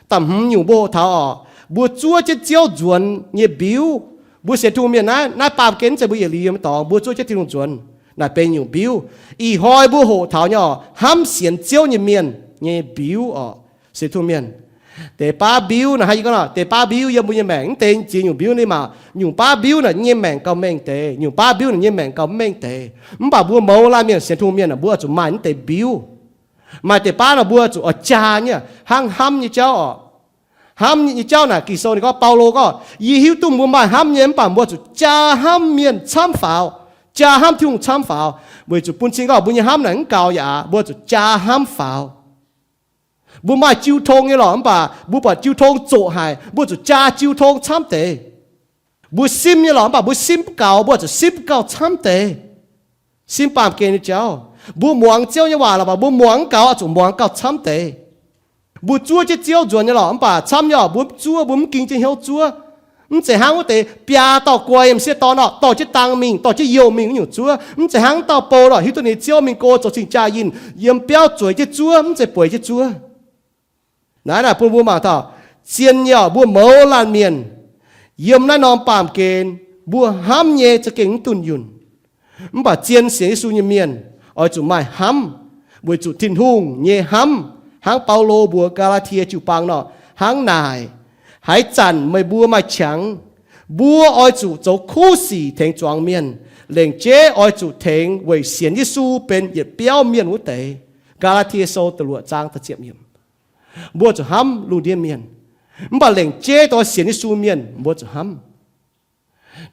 Da'hmz nyungc mbuo hoqc taux oc, mbuo zuov jienv Ziouv nzuonx nyei mbiuv. Mbuo sienx Tin-Hungh mienh naaiv, naaiv baamh gen mv zeiz mbuo yietc liuz yiem dorngx, mbuo zuov jienv Tin-Hungh nzuonx. Naaic benx nyungc mbiuv. Ih hnoi mbuo hoqc taux nyei oc, hnamv sienx Ziouv nyei mienh nyei mbiuv oc. Sienx Tin-Hungh mienh, deix baav mbiuv naaic, hnangv yie gorngv nor, deix baav mbiuv yiem mbuo nyei maengc mv deix ziex nyungc mbiuv ni maah. Nyungc baav mbiuv naaic nyei maengc gauh mengh deix, nyungc baav mbiuv naaic nyei maengc gauh mv mengh deix. Mv baac mbuo mouz laanh mienh sienx Tin-Hungh mienh aah, mbuo zuqc maaih naaiv deix mbiuv. Maaih deix baav nor mbuo zuqc oix jaa nyei, hnangv hnamv nyei jauv oc. Hnamv nyei jauv naaic Ging-Sou ninh gorngv, Baulo gorngv, yie hiuv duqv mbuo maaih hnamv nyei, mv baac mbuo zuqc jaa hnamv mienh camv faaux, jaa hnamv Tin-Hungh camv faaux, weic zuqc bun cing gorngv mbuo nyei hnamv naaic mv gaux yaac aqv, mbuo zuqc jaa hnamv faaux. Mbuo maaih jiu tong nyei lorqc, mv baac mbuo buatc jiu tong zoqc haic, mbuo zuqc jaa jiu tong camv deix. Mbuo simv nyei lorqc, mv baac mbuo simv mv gaux, mbuo zuqc simv gauh camv deix. Simv baamh gen nyei jauv. Mbuo muangx Ziouv nyei waac lorqc, mv baac mbuo muangx mv gaux, oix zuqc muangx gauh camv deix. Mbuo zuov jienv Ziouv nzuonx nyei lorqc, mv baac camv nyei oc, mbuo mv zuov, mbuo mv ging jienv hnyouv zuov. Mv zeiz hnangv wuov deix biaa dauh guai m'sieqv dorn nor, dorh jienv dang mingh, dorh jienv youh mingh wuov nyungc zuov. Mv zeiz hnangv dauh bou nor, hiuv duqv ninh ziouv mingh go zoux cing-jaa yinh, yiem biauv zueiz jienv zuov, mv zeiz bueix jienv zuov. Naaiv naaic bun mbuo mangc taux zien nyei orqc, mbuo mouz laanh mienh yiem naaiv norm baamh gen, mbuo hnamv nyei za'gengh mv dunh yunh. Mv baac zien sienx Yesu nyei mienh oix zuqc maaih hnamv weic zuqc Tin-Hungh nyei hnamv, hnangv Baulo mbuox Gaa^laa^tie jiu-baang nor, hnangv naaic, haaix zanc meih mbuo maaih qangx, mbuo oix zuqc zoux kuv sic tengx zuangx mienh, lengc jeiv oix zuqc tengx weic sienx Yesu benx yietc biauv mienh wuov deix. Gaa^laa^tie Sou da'luoqc zaang da'ziepc yiemc. Mbuo zuqc hnamv lungh ndiev mienh, mv baac lengc jeiv dongh sienx Yesu mienh mbuo zuqc hnamv.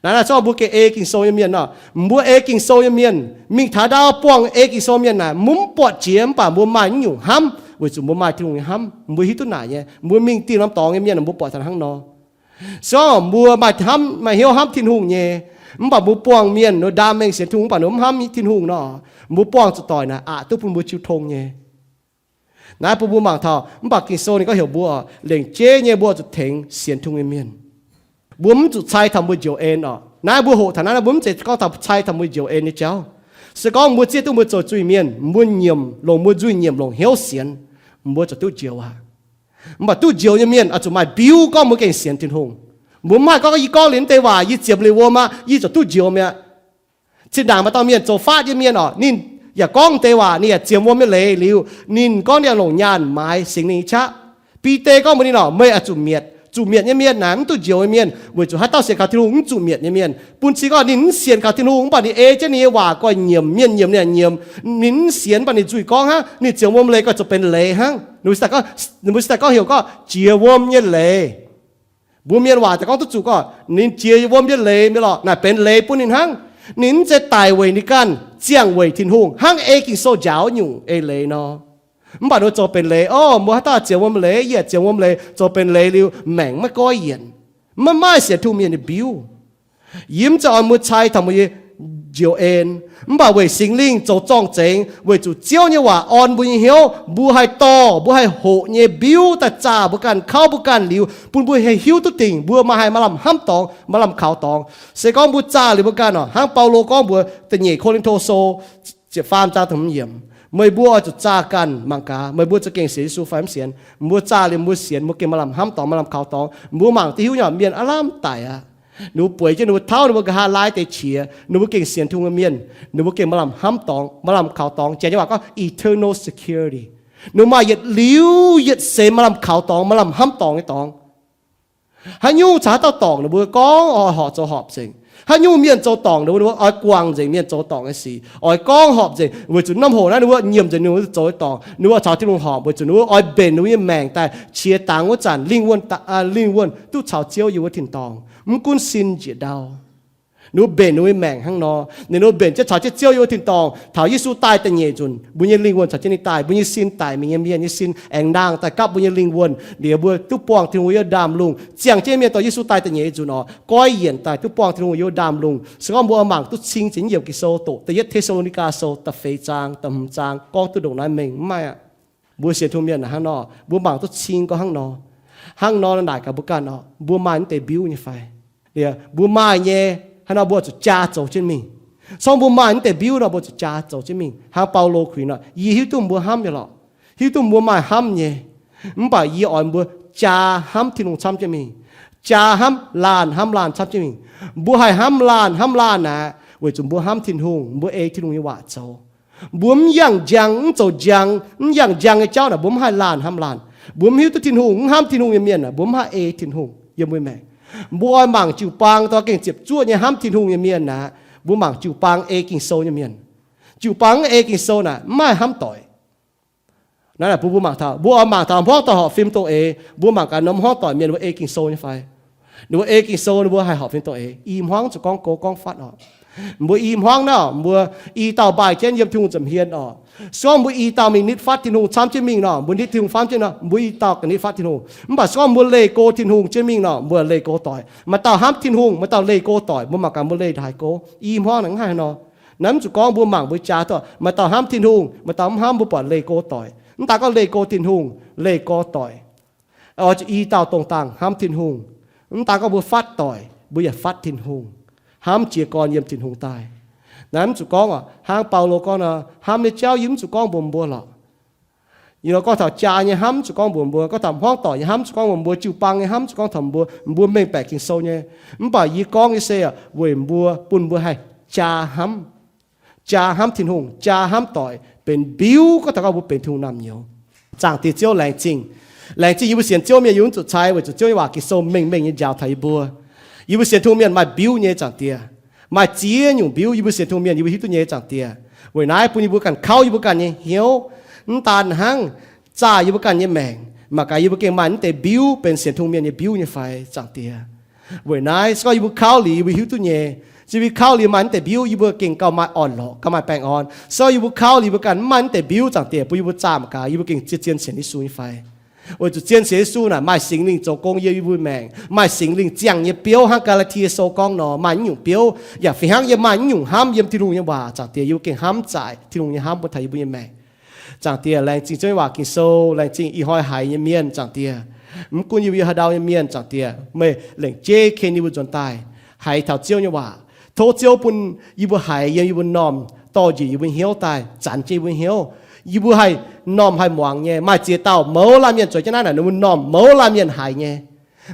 Naaiv naaic zorqv mbuo gengh ei Ging-Sou nyei mienh nor, mbuo ei Ging-Sou nyei mienh mingh taux ndau buangh ei Ging-Sou mienh naaic, mbuo mv buatc jiex, mv baac mbuo maaih naaiv nyungc hnamv weic zuqc mbuo maaih Tin-Hungh nyei hnamv. Mbuo hiuv duqv naaic nyei, mbuo mingh dieh norm dorngx nyei mienh mbuo buatc taux hnangv nor. Se gorngv mbuo maaih hnamv, maaih hnyouv hnamv Tin-Hungh nyei, mv baac mbuo buangh mienh nor, ndaam mengh sienx Tin-Hungh mv baac ninh mv hnamv Tin-Hungh nor, mbuo buangh zuqc doic naaic aqc duqv bun mbuo jiu tong nyei. Naaiv bun mbuo mangc taux, mv baac Ging-Sou ninh gorngv heuc mbuo, lengc jeiv nyei mbuo zuqc tengx sienx Tin-Hungh nyei mienh. Mbuo mv zuqc cai taux mbuo njoux en orqc. Naaiv mbuo hoqc taux naaiv, mbuo mv zeiz gorngv taux cai taux mbuo njoux en nyei jauv. Se gorngv mbuo zieqv duqv mbuo zoux zuiz-mienh, mbuo nyiemc longc mbuo nzuih nyiemc longc hnyouv sienx, mbuo zuqc duqv njoux aqv. Mv baac duqv njoux nyei mienh oix zuqc maaih mbiuv gorngv mbuo gengh sienx Tin-Hungh. Mbuo mv haih gorngv, yie gorngv liuz deix waac yie ziemx liuz wuom aqv, yie zuqc duqv njoux mi'aqv. Zinh ndaangc maaih dauh mienh zoux faatv nyei mienh orqc, ninh yaac gorngv deix waac, ninh yaac ziemx wuom nyei leiz liuz, ninh gorngv ninh longc nyaanh maaiz Singx Lingh nyei qaqv. Bide gorngv mbuox ninh orqc, meih oix zuqc mietc. Zuqc mietc nyei mienh naaic mv duqv njoux nyei mienh, weic zuqc haaix dauh sienx kaux Tin-Hungh mv zuqc mietc nyei mienh. Bun cing gorngv ninh mv sienx kaux Tin-Hungh, mv baac ninh ei jienv ninh nyei waac guai nyiemc, mienh nyiemc ninh yaac nyiemc. Ninh mv sienx, mv baac ninh nzuih gorngv hnangv, ninh ziemx wuom leiz guai zoux benx leiz hnangv. Ninh mbuo cingx daaih gorngv heuc gorngv jiex wuom nyei leiz. Mbuo mienh waac daaih gorngv duqv zuqc gorngv ninh jiex wuom nyei leiz mi'aqv lorqc, naaic benx leiz bun ninh hnangv. Ninh mv zeiz daic weic ninh ganh, ziangh weic Tin-Hungh, hnangv ei Ging-Sou njaaux nyungc eix leiz nor. Mv baac ninh mbuo zoux benx leiz, o, mbuo haaix dauh ziemx wuom leiz, yie ziemx wuom leiz, zoux benx leiz liuz maengc maiv goiv yienc, maiv maaih sienx Tin-Hungh mienh nyei mbiuv. Yie mv zeiz oix mbuo cai taux mbuo nyei njoux en, mv baac weic Singx Lingh zoux zorng-zengx, weic zuqc Ziouv nyei waac orn mbuo nyei hnyouv, mbuo haih dorh, mbuo haih hoqc nyei mbiuv daaih zaah mbuo ganh, kauv mbuo ganh liuz, bun mbuo haih hiuv duqv dingc mbuo maaih haih maaih lamh hnamv dorngx, maaih lamh kaux dorngx. Se gorngv mbuo zaah liuz mbuo ganh orqc, hnangv Baulo gorngv mbuox da'nyeic Ko^lin^to Sou ziepc faam zaang da'hmz yiemc, meih mbuo oix zuqc zaah ganh mangc gaax meih mbuo za'gengh sienx Yesu fai mv sienx. Mbuo zaah liuz mbuo sienx, mbuo gengh maaih lamh hnamv dorngx, maaih lamh kaux dorngx. Mbuo mangc duqv hiuv nyei, mienh aav lamh daic aqv. Ninh mbuo bueix jienv ninh mbuo tauv ninh mbuo nqa'haav laai deix qiex, ninh mbuo gengh sienx Tin-Hungh nyei mienh, ninh mbuo gengh maaih lamh hnamv dorngx, maaih lamh kaux dorngx. Janx nyei waac gorngv eternal security. Ninh maaih yietc liuz yietc seix maaih lamh kaux dorngx, maaih lamh hnamv dorngx nyei dorngx. Haaix nyungc caux haaix dauh dorngc, ninh mbuo gorngv oix horpc zoux horpc nzengc. Haaix nyungc mienh zoux dorngc, ninh mbuo oix guangc nzengc mienh zoux dorngc nyei sic, oix gorngv horpc nzengc, weic zuqc norm hoc naaiv ninh mbuo nyiemc nzengc ninh mbuo zoux dorngc, ninh mbuo caux Tin-Hungh horpc, weic zuqc ninh mbuo oix mbenc ninh mbuo nyei maengc daaih qiex dangx wuov zanc lingh wuonh, lingh wuonh duqv caux Ziouv yiem wuov tin-dorngh, mv gunv sin njiec ndau. Ninh mbuo mbenc ninh mbuo nyei maengc hnangv nor, ninh mbuo mbenc jienv caux jienv Ziouv yiem wuov tin-dorngh. Taux Yesu daaih da'nyeic nzunc, mbuo nyei lingh wuonh caux jienv ninh daaih. Mbuo nyei sin daic, mingh nyei mienh nyei sin aengx nangh daaih gapv mbuo nyei lingh wuonh. Liuz mbuo duqv buangh Tin-Hungh yiem ndaamv-lungh. Ziangh jienv mienh dorh Yesu daaih da'nyeic nzunc orqc, goiv yienc daaih duqv buangh Tin-Hungh yiem ndaamv-lungh. Se gorngv mbuo oix mangc duqv cing, ziouc yiem Ging-Sou doqc da'yietv Te^saa^lo^ni^gaa Sou da'feix zaang, da'hmz zaang gorngv duqv ndongc naaiv mengh mv maaih aqv. Mbuo sienx Tin-Hungh mienh hnangv nor, mbuo mangc duqv cing gorngv hnangv nor. Hnangv nor naaic gaax mbuo ganh orqc, mbuo maaih naaiv deix mbiuv nyei fai? Mbuo maaih nyei, hnangv nor mbuo zuqc jaa zoux jienv mingh. Se gorngv mbuo maaih naaiv deix mbiuv nor, mbuo zuqc jaa zoux jienv mingh. Hnangv Baulo kuinx nor, yie hiuv duqv mbuo hnamv nyei lorqc, hiuv duqv mbuo maaih hnamv nyei, mv baac yie oix mbuo jaa hnamv Tin-Hungh camv jienv mingh, jaa hnamv laanh hnamv laanh camv jienv mingh. Mbuo haih hnamv laanh hnamv laanh aqv, weic zuqc mbuo hnamv Tin-Hungh, mbuo ei Tin-Hungh nyei waac zoux. Mbuo mv yangh njang, mv zoux njang, mv yangh njang nyei jauv naaic, mbuo mv haih laanh hnamv laanh. Mbuo mv hiuv duqv Tin-Hungh, mv hnamv Tin-Hungh nyei mienh aah, mbuo mv haih ei Tin-Hungh yiem mbuo maengc. Mbuo oix mangc jiu-baang dorh gengh ziepc zuoqv nyei hnamv Tin-Hungh nyei mienh aqv. Mbuo mangc jiu-baang ei Ging-Sou nyei mienh. Jiu-baang mv ei Ging-Sou naaic, mv maaih hnamv doic. Naaiv naaic bun mbuo mangc taux, mbuo oix mangc taux hmuangv doic horpc fim dongh eix, mbuo mangc gaax norm hmuangv doic mienh ninh mbuo ei Ging-Sou nyei fai? Ninh mbuo ei Ging-Sou, ninh mbuo haih horpc fim dongh eix. I hmuangv zuqc gorngv go gorngv fatv orqc. Mbuo i hmuangv naaiv, mbuo i dauh mbaih jienv yiem Tin-Hungh nza'hmien orqc. Se gorngv mbuo i dauh mingh nitv fatv Tin-Hungh camv jienv mingh nor, mbuo nitv Tin-Hungh camv jienv nor, mbuo i dauh ganh nitv fatv Tin-Hungh. Mv baac se gorngv mbuo leih go Tin-Hungh jienv mingh nor, mbuo leih go doic. Maaih dauh hnamv Tin-Hungh, maaih dauh leih go doic. Mbuo mangc gaax mbuo leih haaix go. I hmuangv naaic mv haih nor. Naaiv mv zuqc gorngv mbuo mangc mbuo jaa duqv, maaih dauh hnamv Tin-Hungh, maaih dauh mv hnamv, mbuo buatc leih go doic. Mv daan gorngv leih go Tin-Hungh, leih go doic, oix zuqc i dauh dongh dangh hnamv Tin-Hungh. Mv daan gorngv mbuo fatv doic, mbuo yaac fatv Tin-Hungh, hnamv jiez gorn yiem Tin-Hungh daaih. Naaiv mv zuqc gorngv aqv, hnangv Baulo gorngv nor, hnamv nyei jauv yie mv zuqc gorngv mbuox mbuo lorqc. Ih nor gorngv taux jaa nyei hnamv, zuqc gorngv mbuox mbuo, gorngv taux hmuangv doic nyei hnamv, zuqc gorngv mbuox mbuo, jiu-baang nyei hnamv, zuqc gorngv taux mbuo, mbuo mengh baeqc Ging-Sou nyei. Mv baac yie gorngv nyei se weic mbuo, bun mbuo haih jaa hnamv, jaa hnamv Tin-Hungh, jaa hnamv doic, benx mbiuv, gorngv taux gorngv mbuo benx Tin-Hungh naamh nyouz. Zaangc Diex Ziouv, laengz zingh. Laengz zingh yie mbuo sienx Ziouv mienh yie mv zuqc cai weic zuqc Ziouv nyei waac Ging-Sou mengh mengh nyei njaaux taux yie mbuo. Yie mbuo sienx Tin-Hungh mienh maaih mbiuv nyei, Zaangc Diex. Maaih ziex nyungc mbiuv yie mbuo sienx Tin-Hungh mienh yie mbuo hiuv duqv nyei, Zaangc Diex. Weic naaiv bun yie mbuo ganh kauv yie mbuo ganh nyei hnyouv. Mv daan hnangv, zaah yie mbuo ganh nyei maengc, mangc gaax yie mbuo gengh maaih naaiv deix mbiuv benx sienx Tin-Hungh mienh nyei mbiuv nyei fai, Zaangc Diex. Weic naaiv se gorngv yie mbuo kauv liuz yie mbuo hiuv duqv nyei. Se yie mbuo kauv liuz maaih naaiv deix mbiuv yie mbuo gengh gauh maaih orn-lorqc, gauh maaih baengh orn. Se gorngv yie mbuo kauv liuz yie mbuo ganh mv maaih naaiv deix mbiuv, Zaangc Diex, bun yie mbuo zaah mangc gaax yie mbuo gengh zien zien sienx Yesu nyei fai. Weic zuqc zien sienx Yesu naaic maaih Singx Lingh zoux gong yiem yie mbuo maengc, maaih Singx Lingh ziangh nyei biouv hnangv Gaa^laa^tie Sou gorngv nor, maaih naaiv nyungc biouv, yaac fih hnangv yie maaih naaiv nyungc hnamv yiem Tin-Hungh nyei waac, Zaangc Diex, yie mbuo gengh hnamv zaaic Tin-Hungh nyei hnamv bun taux yie mbuo nyei maengc. Zaangc Diex, laengz zingh Ziouv nyei waac Ging-Sou, laengz zingh ih hnoi haiz nyei mienh, Zaangc Diex. Mv gunv yie mbuo yiem haaix ndau nyei mienh, Zaangc Diex, meih lengc jeiv ken yie mbuo nzuonx daaih haiz taux Ziouv nyei waac. Tov Ziouv bun yie mbuo haiz yiem yie mbuo m'normh dorh njiec yie mbuo hnyouv daaih, zanx jienv yie mbuo hnyouv. Yie mbuo haih m'normh haih muangx nyei. Maaih ziex dauh mouz laanh mienh zueiz jienv naaiv naaic, ninh mbuo m'normh mouz laanh mienh haiz nyei.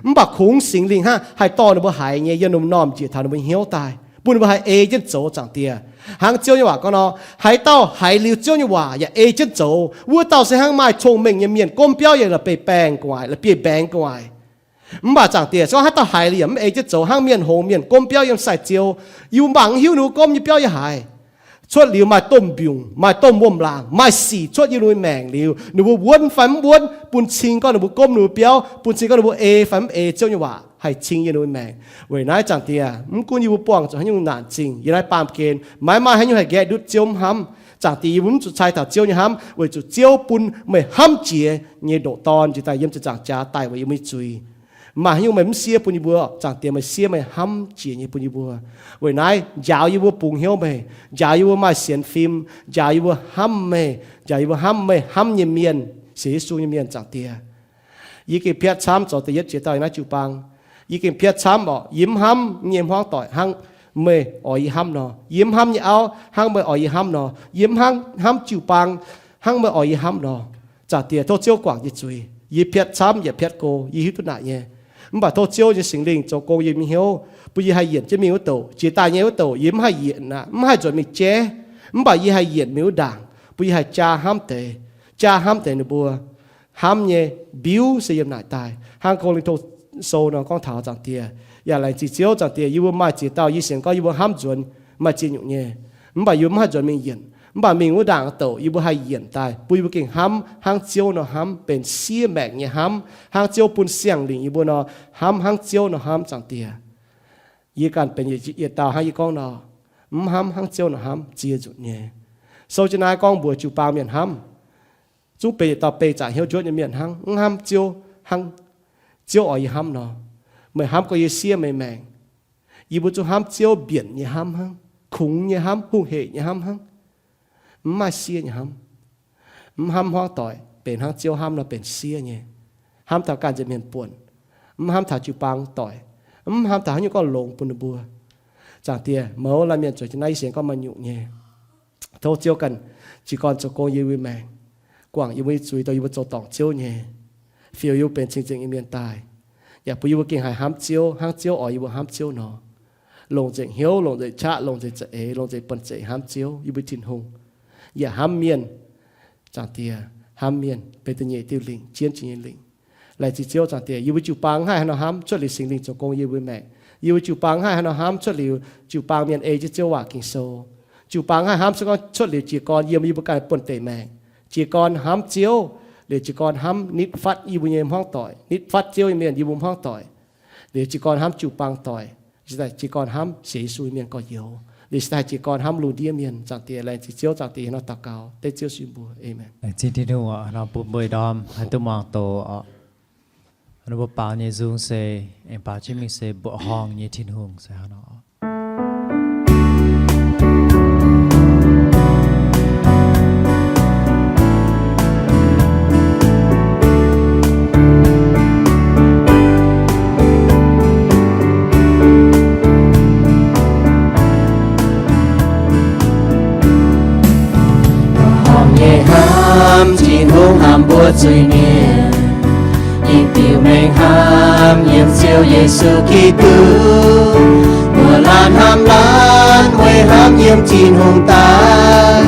Mv baac kungx Singx Lingh hnangv haih dorh ninh mbuo haiz nyei, yiem ninh mbuo m'normh njiec taux ninh mbuo hnyouv daaih, bun ninh mbuo haih ei jienv zoux, Zaangc Diex. Hnangv Ziouv nyei waac gorngv nor, haaix dauh haiz liuz Ziouv nyei waac yaac ei jienv zoux, wuov dauh se hnangv maaih cong-mengh nyei mienh, gomv biauv yaac la'bieiv-baengh gu'nguaaic, la'bieiv-mbaengx gu'nguaaic. Mv baac Zaangc Diex, se gorngv haaix dauh haiz liuz yaac mv ei jienv zoux, hnangv mienh hngongx mienh gomv biauv yiem sai-ziou, yie mbuo mangc mv hiuv ninh mbuo gomv nyei biauv yiem haaix. Cuotv liuz maaih domh mbiungc, maaih domh wuom-laangc, maaih sic cuotv yiem ninh mbuo maengc liuz, ninh mbuo wuonv fai mv wuonv, bun cing gorngv ninh mbuo gomv ninh mbuo biauv, bun cing gorngv ninh mbuo ei fai mv ei Ziouv nyei waac haih cing yiem ninh mbuo maengc. Weic naaiv, Zaangc Diex, mv gunv yie mbuo buangh zuqc haaix nyungc naanc zingh, yiem naaiv baamh gen maiv maaih haaix nyungc haih nqaeqv ndutv Ziouv mv hnamv. Zaangc Diex, yie mbuo mv zuqc cai taux Ziouv nyei hnamv, weic zuqc Ziouv bun meih hnamv jiex nyei ndoqc Dorn njiec daaih yiem ziepc nzaangc jaax daic weic yie mbuo nyei zuiz. Maaih haaix nyungc meih mv siev bun yie mbuo, Zaangc Diex, meih siev meih hnamv jiex nyei bun yie mbuo. Weic naaiv njaaux yie mbuo bungx hnyouv meih, njaaux yie mbuo maaih sienx fim, njaaux yie mbuo hnamv meih, njaaux yie mbuo hnamv meih hnamv nyei mienh, sienx Yesu nyei mienh, Zaangc Diex. Yie gengh piatv camv zoux da'yietv jiex dauh yiem naaiv jiu-baang. Yie gengh piatv camv orqc, yie mv hnamv nyei hmuangv doic hnangv meih oix yie hnamv nor. Yie mv hnamv nyei auv hnangv meih oix yie hnamv nor. Yie mv hnamv, hnamv jiu-baang hnangv meih oix yie hnamv nor. Zaangc Diex, tov Ziouv guangc yie zuiz. Yie piatv camv yaac piatv go, yie hiuv duqv naaic nyei. Mv baac tov Ziouv nyei Singx Lingh zoux gong yiem yie nyei hnyouv, bun yie haih yienc jienv mingh wuov douc. Jiex daaih nyei wuov douc yie mv haih yienc aqv, mv haih nzuonx mingh jaiv. Mv baac yie haih yienc mingh wuov ndaangc, bun yie haih jaa hnamv deix, jaa hnamv deix ninh mbuo. Hnamv nyei mbiuv se yiem naaic daaih, hnangv Ko^lin^to Sou nor gorngv taux, Zaangc Diex. Yaac laengz zingh Ziouv, Zaangc Diex, yie mbuo maaih ziex dauh yie sienx gorngv yie mbuo hnamv nzuonx maaih ziex nyungc nyei. Mv baac yie mbuo mv haih nzuonx mingh yienc. Mv baac mingh wuov ndaangc douc yie mbuo haih yienc daaih, bun yie mbuo gengh hnamv hnangv Ziouv nor hnamv, benx siev maengc nyei hnamv, hnangv Ziouv bun siang-lingc yie mbuo nor, hnamv hnangv Ziouv nor hnamv, Zaangc Diex. Yie ganh benx yietc dauh hnangv yie gorngv nor, mv hnamv hnangv Ziouv nor hnamv ziex nzunc nyei. Sou jienv naaiv gorngv mbuox jiu-baang mienh hnamv, zungv benx yietc dauh beih zaangc hnyouv njuotv nyei mienh hnangv, mv hnamv Ziouv hnangv Ziouv oix yie hnamv nor. Meih hnamv gorngv yie siev meih maengc. Yie mbuo zungv hnamv Ziouv mbienc nyei hnamv hnangv, kungx nyei hnamv, hungh hec nyei hnamv hnangv, mv maaih siev nyei hnamv. Mv hnamv hmuangv doic benx hnangv Ziouv hnamv nor benx siev nyei. Hnamv taux ganh nza'hmien buonc, mv hnamv taux jiu-baang doic, mv hnamv taux haaix nyungc gorngv longx bun ninh mbuo. Zaangc Diex, mouz laanh mienh zueiz jienv naaiv yie sienx gorngv maaih nyungc nyei. Tov Ziouv ganh jiez gorn zoux gong yiem yie mbuo maengc, guangc yie mbuo nyei zuiz dongh yie mbuo zoux dorngc Ziouv nyei, fiou yie mbuo benx cing-nzengc nyei mienh daaih, yaac bun yie mbuo gengh haih hnamv Ziouv hnangv Ziouv oix yie mbuo hnamv Ziouv nor. Longc nzengc hnyouv, longc nzengc qaqv, longc nzengc za'eix, longc nzengc buonv-zeic hnamv Ziouv, yie mbuo Tin-Hungh. Yaac hnamv mienh, Zaangc Diex, hnamv mienh benx da'nyeic diuh lingc, jienv jiex nyei lingc. Laengz zingh Ziouv, Zaangc Diex, yie mbuo jiu-baang mv haih haaix nor hnamv cuotv liuz Singx Lingh zoux gong yiem yie mbuo maengc. Yie mbuo jiu-baang mv haih haaix nor hnamv cuotv liuz jiu-baang mienh ei jienv Ziouv waac Ging-Sou. Jiu-baang mv haih hnamv se gorngv cuotv liuz jiez gorn yiem yie mbuo ganh buonv-deic maengc. Jiez gorn hnamv Ziouv, liuz jiez gorn hnamv nitv fatv yie mbuo nyei hmuangv doic, nitv fatv Ziouv nyei mienh yie mbuo hmuangv doic. Liuz jiez gorn hnamv jiu-baang doic, jiez gorn hnamv sienx Yesu nyei mienh gorx-youz, liuz jiez gorn hnamv lungh ndiev mienh. Zaangc Diex, laengz zingh Ziouv, Zaangc Diex, hnangv nor daux gaux dengv Ziouv sin mbuox. Aamen. Laengz zingh Tin-Hungh oc, hnangv nor bun mbuo ih ndorm haih duqv muangx doz oc. Hnangv nor mbuo baaux nyei nzung se, aengx baaux jienv mingh se mbuoqc horngh nyei Tin-Hungh se hnangv nor. Horngh nyei hnamv, Hnamv Tin-Hungh hnamv mbuo zuiz-mienh, yie biux mengh hnamv yiem Ziouv Yesu Giduc. Mbuo laanh hnamv laanh weic hnamv yiem Tin-Hungh daaih,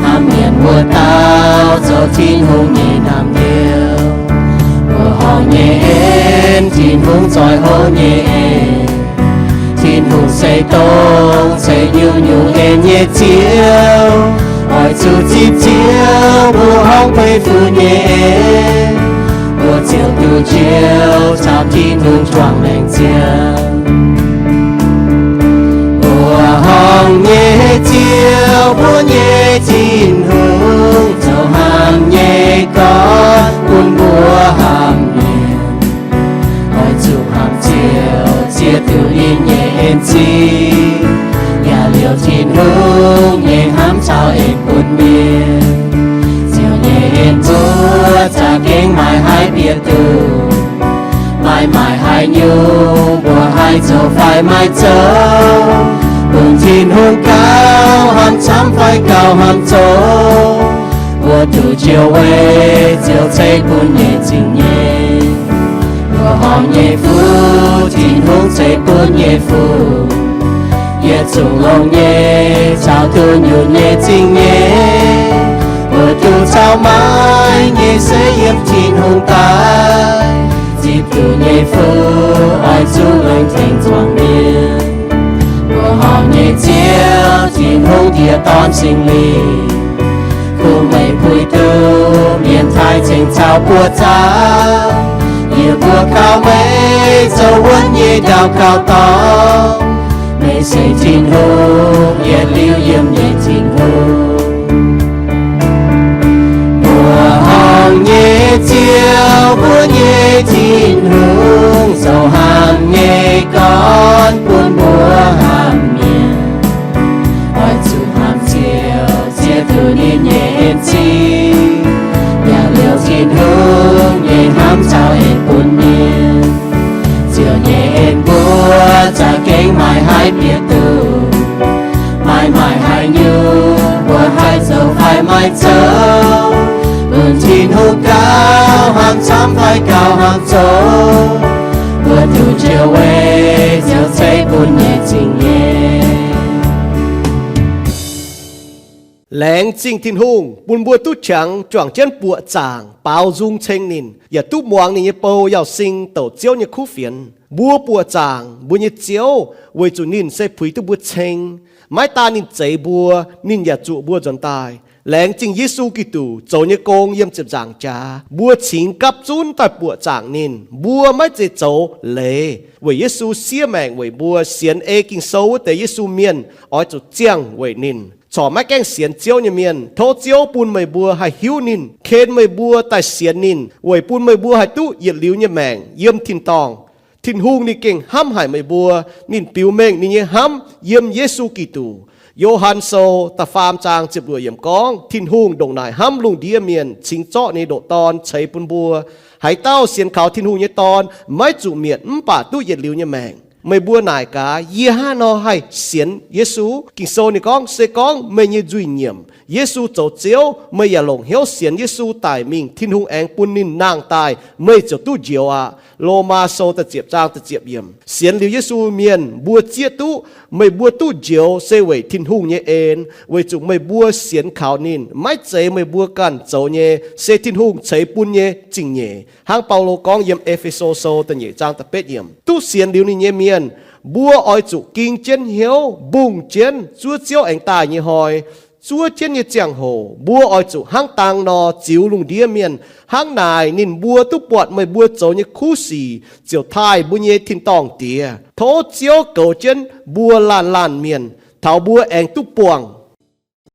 hnamv mienh wuov dauh zoux Tin-Hungh nyei naamh nyouz. Mbuo horngh nyei en, Tin-Hungh zoih hlo nyei en. Tin-Hungh se dongh ceix nyungc-nyungc en nyei Ziouv. Oix zuqc zipv Ziouv mbuo horngh beiv funx nyei en, mbuo ziouc duqv njoux caux Tin-Hungh juangc maengc ziangh. Mbuo horngh nyei Ziouv, mbuo nyei Tin-Hungh, zoux hnamv nyei gorn bun mbuo hnamv mienh. Oix zuqc hnamv Ziouv, ziex diuc ninh nyei en-zingh, yaac liouc Tin-Hungh nyei hnamv caux en bun mienh. Ziouv nyei en mbuo za'gengh maaih haaix bieqc duqv, maaih maaih haaix nyungc mbuo haih zoux fai maiv zoux, bun Tin-Hungh gauh hnamv camv fai gauh hnamv zoqc, mbuo duqv njoux weic Ziouv ceix bun nyei zingh nyeic. Mbuo horngh nyei fuqv, Tin-Hungh ceix bun nyei fuqv, yietc zungv longx nyei caux duqv nyunc nyei zingh nyeic, mbuo duqv caux maiv nyei se yiem Tin-Hungh daaih. Zipv duqv nyei fuqv oix zuqc lengc tengx zuangx mienh. Mbuo horngh nyei Ziouv, Tin-Hungh Diex, Dorn, Singx Lingh, kungx meih puix duqv mienh taaih cingx caux buoqc zaangc. Yie mbuo kaux meih zoux wuonv nyei ndau-gaux dorngx. Meih se Tin-Hungh, yietc liuz yiem nyei Tin-Hungh. Mbuo horngh nyei Ziouv, mbuo nyei Tin-Hungh, zoux hnamv nyei gorn bun mbuo hnamv mienh. Oix zuqc hnamv Ziouv, ziex diuc ninh nyei en-zingh, yaac liouc Tin-Hungh nyei hnamv caux en bun mienh. Ziouv nyei en mbuo za'gengh maaih haaix bieqc duqv, maaih maaih haaix nyungc mbuo haih zoux fai maiv zoux, bun Tin-Hungh gauh hnamv camv fai gauh hnamv zoqc, mbuo duqv njoux weic Ziouv ceix bun nyei zingh nyeic. Laengz zingh Tin-Hungh bun mbuo duqv qangx juangc jienv buoqc zaangc baaux nzung ceng ninh, yaac duqv muangx ninh nyei bou Yauz Sing douc Ziouv nyei kuv fienx. Mbuo buoqc zaangc mbuo nyei Ziouv weic zuqc ninh se puix duqv mbuo ceng. Maiv daan ninh zeix mbuo, ninh yaac zuoqc mbuo nzuonx daaih. Laengz zingh Yesu Giduc zoux nyei gong yiem ziepc nzaangc jaax, mbuo cingx gapv zunv daaih buoqc zaangc ninh. Mbuo maiv zeiz zoux leiz, weic Yesu siev maengc weic mbuo. Sienx ei Ging-Sou wuov deix Yesu mienh oix zuqc ziangh weic ninh. Corc maiv gaengh sienx Ziouv nyei mienh, tov Ziouv bun meih mbuo haih hiuv ninh, ken meih mbuo daaih sienx ninh, weic bun meih mbuo haih duqv yietc liuz nyei maengc yiem tin-dorngh. Tin-Hungh ninh gengh hnamv haic meih mbuo. Ninh biux mengh ninh nyei hnamv yiem Yesu Giduc. Yo^han Sou da'faam zaang ziepc luoqc yiemc gorngv, Tin-Hungh ndongc naaic hnamv lungh ndiev mienh, cingx zorqv ninh nyei ndoqc Dorn ceix bun mbuo. Haaix dauh sienx kaux Tin-Hungh nyei Dorn maiv zuqc mietc, mv baac duqv yietc liuz nyei maengc. Meih mbuo naaic gaax, yie hnangv haaix nor haih sienx Yesu? Ging-Sou ninh gorngv, se gorngv meih nyei nzuih nyiemc, Yesu zoux Ziouv, meih yaac longc hnyouv sienx Yesu daic mingh, Tin-Hungh aengx bun ninh nangh daaih, meih ziouc duqv njoux aqv. Lomaa Sou da'ziepc zaang da'ziepc yiemc. Sienx liuz Yesu mienh mbuo zieqv duqv, meih mbuo duqv njoux se weic Tin-Hungh nyei en, weic zuqc meih mbuo sienx kaux ninh, maiv zeiz meih mbuo ganh zoux nyei, se Tin-Hungh ceix bun nyei zingh nyeic. Hnangv Baulo gorngv yiem E^fe^so Sou da'nyeic zaang da'betv yiemc, duqv sienx liuz ninh nyei mienh, mbuo oix zuqc ging jienv hnyouv mbungh jienv zuov Ziouv aengx daaih nyei hnoi. Zuov jienv nyei ziangh hoc mbuo oix zuqc hnangv dang nor ziux lungh ndiev mienh. Hnangv naaic ninh mbuo duqv buatc meih mbuo zoux nyei kuv sic ziouc taaih mbuo nyei tin-dorngh Diex. Tov Ziouv goux jienv mbuo laanh laanh mienh, taux mbuo aengx duqv buangh